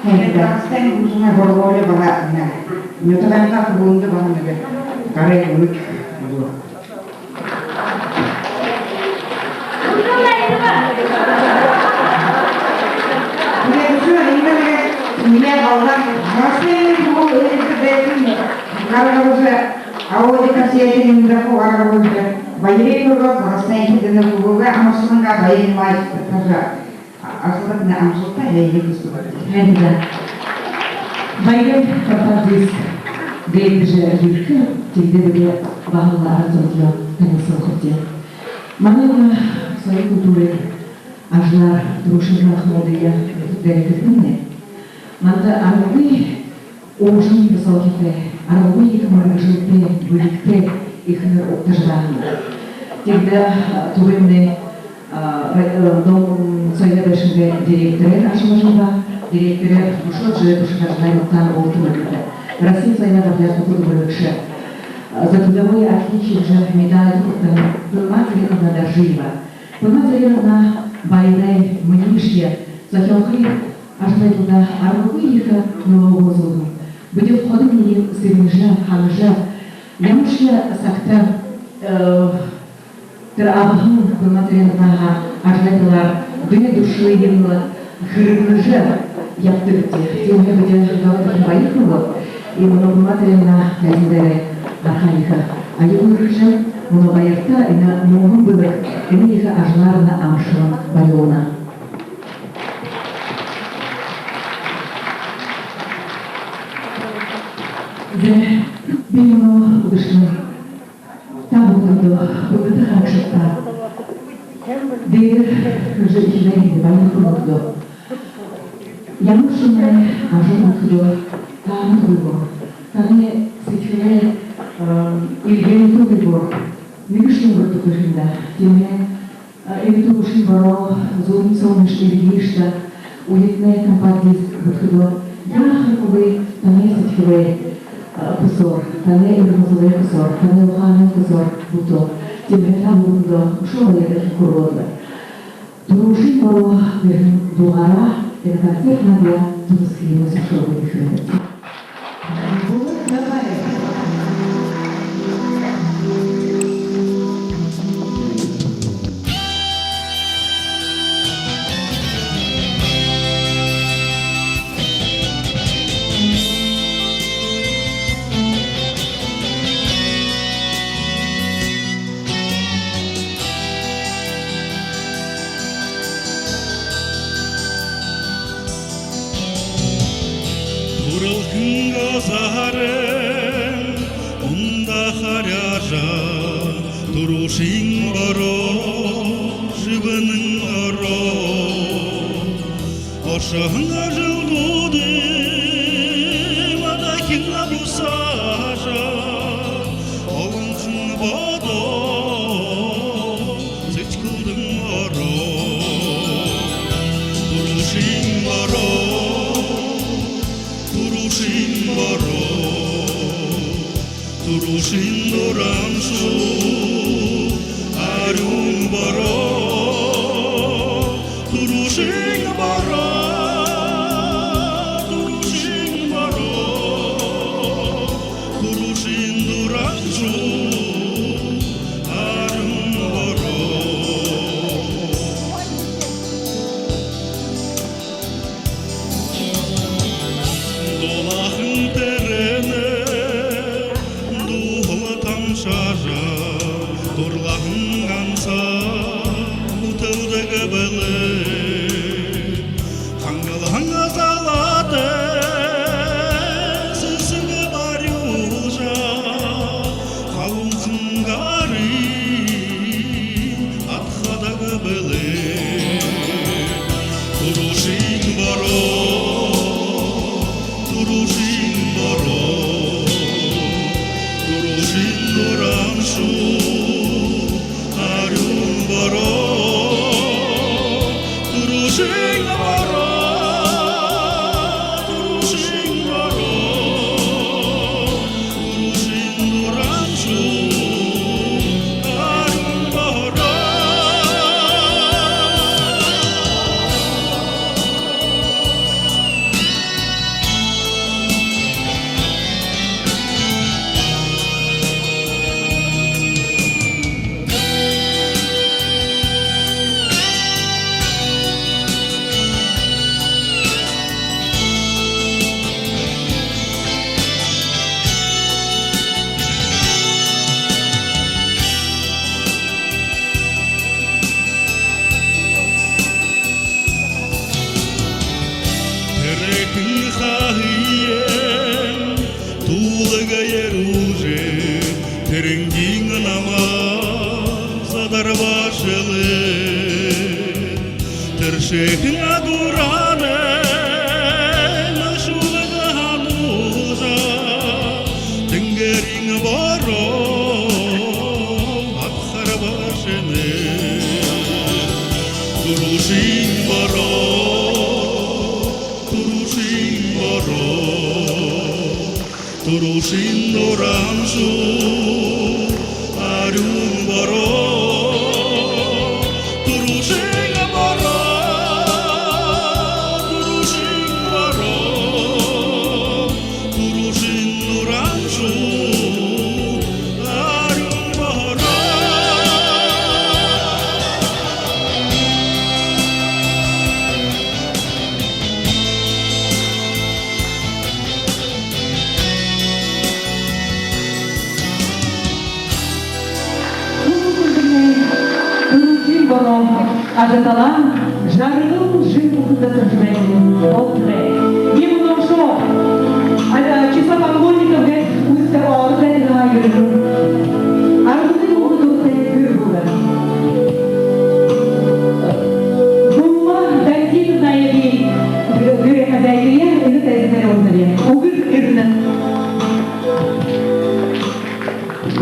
Нэрдэ. Багатай хүгжэмэй һургуули баһа энэ нютагайнгаа хүбүүндэ баһа нэгэ гарай үгэ. Тиигээд үшөө энэ нэгэ нилээ болоо. Багатай хүбүүн өөрынгөө дээдын гаргажа, аудиокассетын энэ дээрэ гаргажа, баярые хүргөөд, багатай хүбүүгээ амаршалангаа баян маягтай ажаллахыетнай амжалтатай ябахыетнай хүсэе. Баяр. Компакт диск гээшэ ерэхэ, тиигээд бидэ баһал арад зондоо танилсуулхабди. Манай энэ соёлой, культурын ажалаар түрүүшын жэл ахамуудые дээрэ хэлэхэмнай, манда аргагүй уужам бэшэ һаа, аргагүй ехэ мэргэжэлтэй, бэлигтэй эхэнэр угтажа байгаа. Тиигээд, а, түрүүнэй, а, ра-, э, Дом соёлой байшангай директорээр ажаллажа байгаа. Директорээр үшөө жэл туршаха ажалай мэтэ уг түрүүшын Россиин соёлой габьяата хүдэлмэрилэгшэ, а, за трудовое отличие гэжэ медальда хүртэһэн Пылма Цыреновна Доржиева. Пылма Цыреновна, баярай мэнишье, зохёохы ажалай талаар аргагүй ехэ нүлөө үзүүлһэн. Бидэ ходо энээниие сэрэнэжэ, һанажа, ямаршье сагта, э, тэрэ абаһан Пылма Цыреновнаһаа ажалай талаар дүй дүршэлые юумэ хэрэглэжэ ябадагбди. Тиимэһээ бидэ галай дахин баяр хүргөөд, мүнөө Пылма Цыреновна тайзан дээрэ гарахаа ехэ аягүй үргэжэ, мүнөө баярта энэ мүнгэн бэлэг, энэ ехэ ажалаарнь амаршалан баярлуулна. Зэ, би мүнөө үдэшын та бүгэдэндэ, бүгэдэ харагшадта дээрэ хэжэ эхилээб, баяр хүргөөд. Ямар шэнэ ажал үгтэдөө таанадгүйгөөр, танай сэдьхэлэй, э, эльгээнэйтгүйгөөр нэгэшье үнгэргэхэгүй юм даа. Тиимэһээ, э, энэ түрүүшын бороо зүрын сомниш эрьеэшье даа. Үетнай компакт диск үгтэдөө, яахаргүй танай сэдьхэлэй, э, хүсөөр, танай эрмэлзэлэй хүсөөр, танай ухаанай хүсөөр бүтөө. Тиимэһээ та бүгэдэндэ үшөө баяр хүргөөд, түрүүшын бороо гэһэн дуугаараа энэ концертнай төгсөхыемнай шүүмжэлжэ үгэхэб. Булат Дабаев. Түрэлхин газарай ундаа харяажа, түрүүшын бороо шэбэнэн ороо. Ошоһон ажалнуудаа мадахин бусаажа, олонхин бодол сэдьхэлдэнь ороо. Түрүүшын бороо, түрүүшын бороо, түрүүшын дураншуу, арюун бороо, түрүүшын бороо, түрүүшын бороо, түрүүшын дураншуу, арюун бороо. Дулаахан тэрээнэй дууһалаа тамшажа, дурлаһан гансаа Энгин намаа задарбашалан, тэршэхэн адуурһанай шүлэг һануулжа, тэнгэриин бороо абхарбашана. Түрүүшын бороо, түрүүшын бороо, түрүүшын нураншуу, арюун бороо, түрүүшын бороо, түрүүшын бороо, түрүүшын нураншуу, арюун бороо. Түрүүшын бороо ажаталаан, жаргал жэл бүхэндэ сэржэбэйб болтогой. Иимэ номшоо, а, число поклонников гээд үзэхэ ород байдаг һаа, ерэн. Арбатай үгэ дуратай гэр бүлэ. Гума Дантиновна эбии гэрэй хозяйкая, энэ тайзан дээрэ уурдая. Үгы эрэнэ.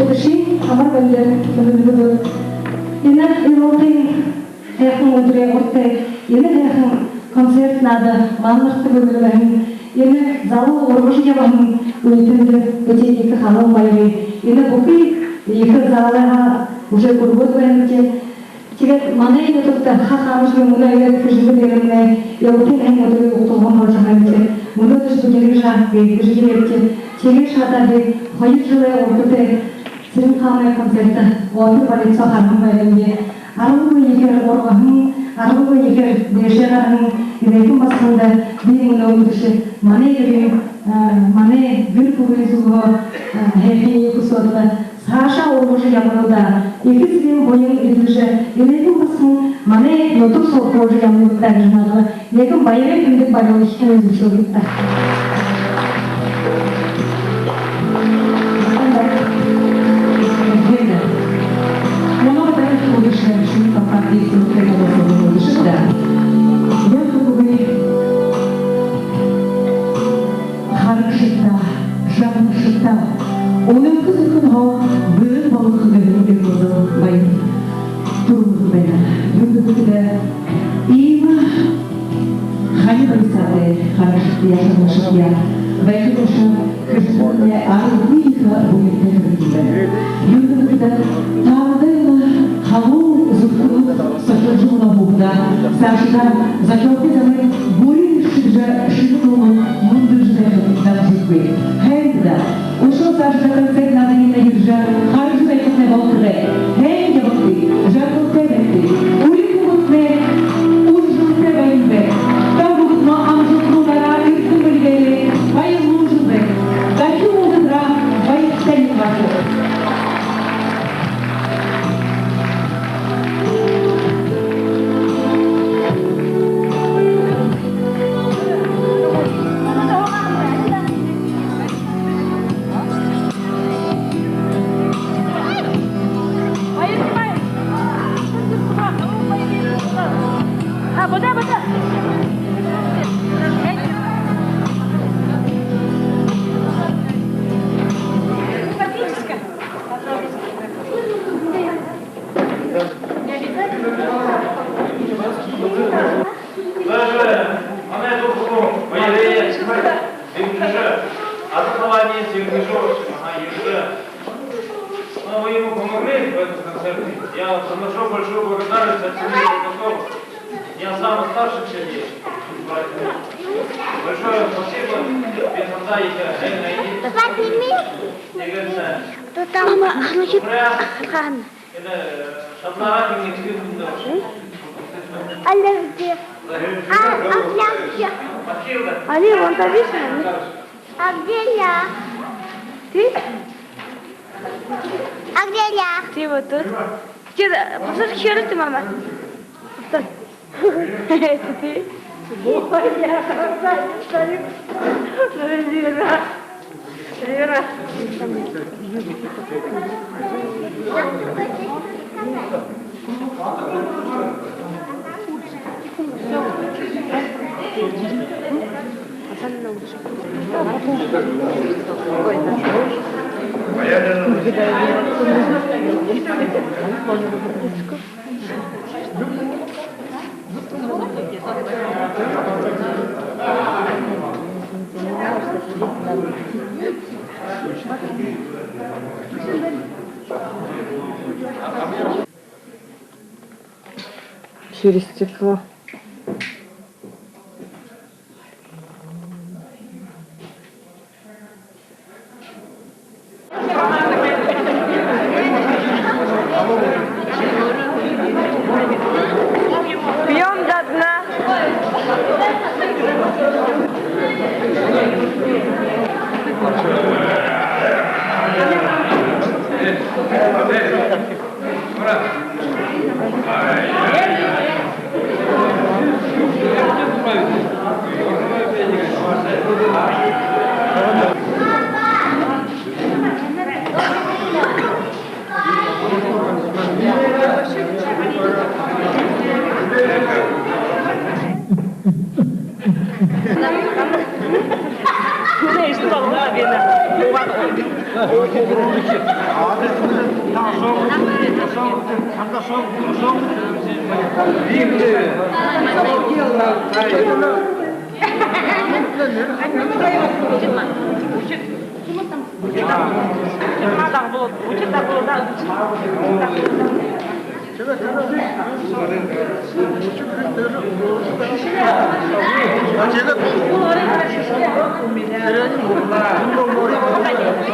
Үдэшын амар бэлигтэй, мүнөө үдэр. Энэ Иролтын һайхан үдэрэй урда, энэ һайхан концерт наада манарта бэлэглэһэн, энэ залуу ургажа ябаһан үетэндэ бидэ ехэ халуун баяр. Энэ бүхы ехэ залайһаа уже хүргөөд байнабди. Тиигээд манай нютагта ха хамаг мүнөө иигээд хэжэл ерэмнай, Иролтын һайхан үдэрэй угталган болжо байнабди. Мүнөөдэрэшье бидэ иигэжэ ябая, хэжэл ерээбди. Тиигэжэ хадаа би хоёр жэлэй урда Цырен хаанай концертдэ опера балет соо хараһан байнаб. Аргагүй ехээр ургаһан, аргагүй ехээр дээшээ гараһан Энэхэн басаганда би мүнөө үдэшэ манай гэрэй, а, манай гэр бүлын зүгһөө, а, һайханиие хүсөөд лэ, саашаа ургажа ябанал даа. Ехэ эсэгын буян эдлэжэ, Энэхэн басаган манай нютаг соо ургажа ябанал даа гэжэ наадаба. Нэгэн баярай тэмдэг барюулжа хэлэжэ үгыт даа. Мүнөө бидэ үдэшэ шэнэ композици, мүнөө үдэшэ даа. Яаха үгы, харагшадта, шагнагшадта үнөөхи зүрхэнһөө бэрхэ болгохо гэһэн эрмэлзэл баяр түрүүлэн байна. Юундэб гэхэдэ, иимэ хани баясаатай харагшадтаяа, шагнагшадтаяа байхын тула хэшэгтэнэй аргагүй ехэ буянтай хэрэгтэй байна. Юундэб гэхэдэ, таанадтаа халуун зүрхэнүүд сохилжо мүнөө һуугты даа. Саашадаа зохёохы замые бүри шэдэжэ, шэнэ дуунууд мүндэлжэ байхадаа дамжаггүй. Һайн даа. Үшөө саашадаа концерт наадаяа ерэжэ, хаража байхатнай болтогой. Һайн ябагты, жаргалтай байгты. Үри хүүгэдтнай үржэлтэй байнаб. Та бүгэдые амжалтануудаараа, эрдэм бэлигээрээ баярлуулжа байнаб. Дахин уулзатараа баяртай, Нягтаа. Даже манай духу баярые дэмжэжэ, адхаланиие дэмжэжэ, ага, ерээ. Но вы ему помогли в этом концерте. Я приношу большую благодарность от семьи Кузнецовых. Я самый старший в семье. Большое спасибо. Без отца и... Тиигээд... Мама, а ну чё? Хан. Аллергия. А, аллергия. Али, вон там видишь, они? А где я? Ты? А где я? Ты вот тут. Где-то, посмотри, хер ты, мама. Посмотри. Это ты? Ой, я красавица. Ну, Эльвира. Эльвира. Через стекло. Пьём до дна.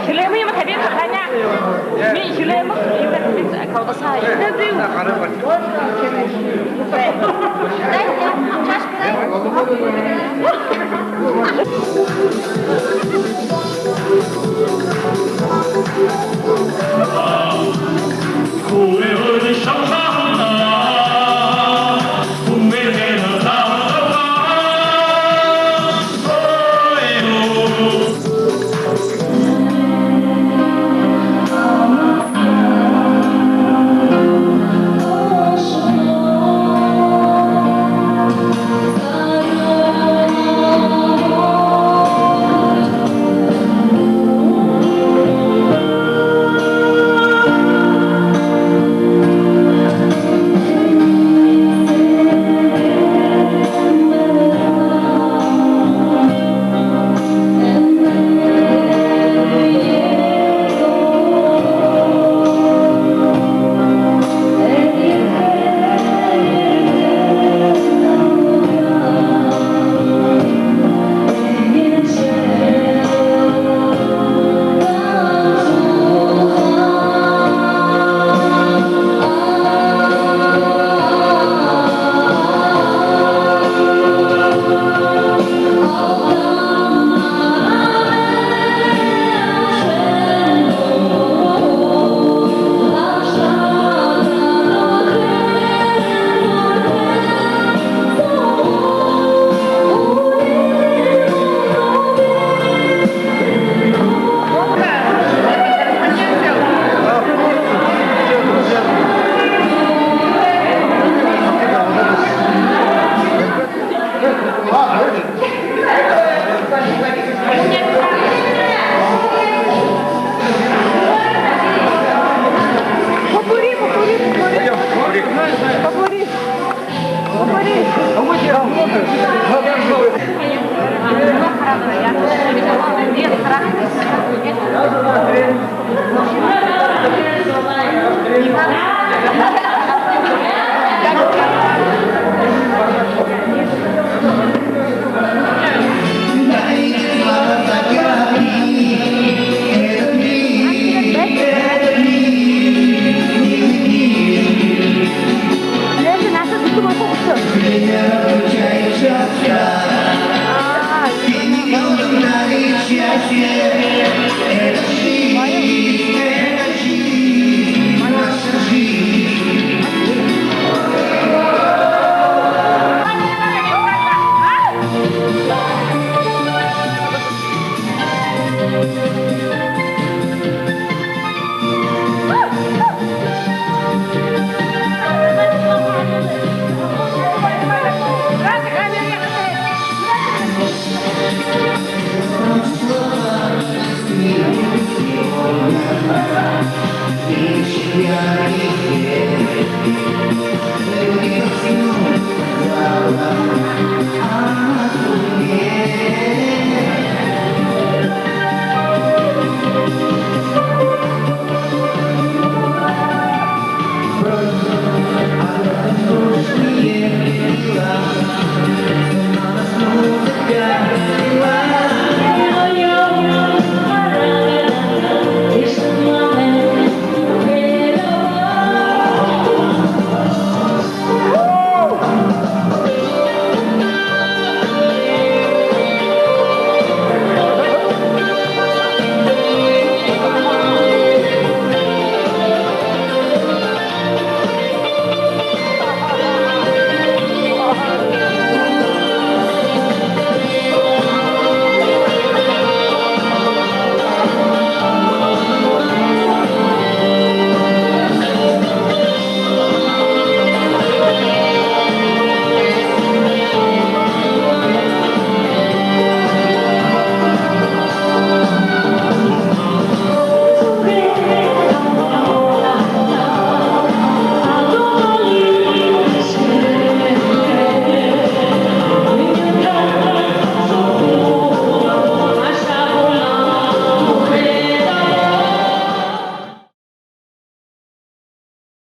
Хилээмэ юумэ табиха, Таня. Мин хилээмэ юумэ табиха, колбаса.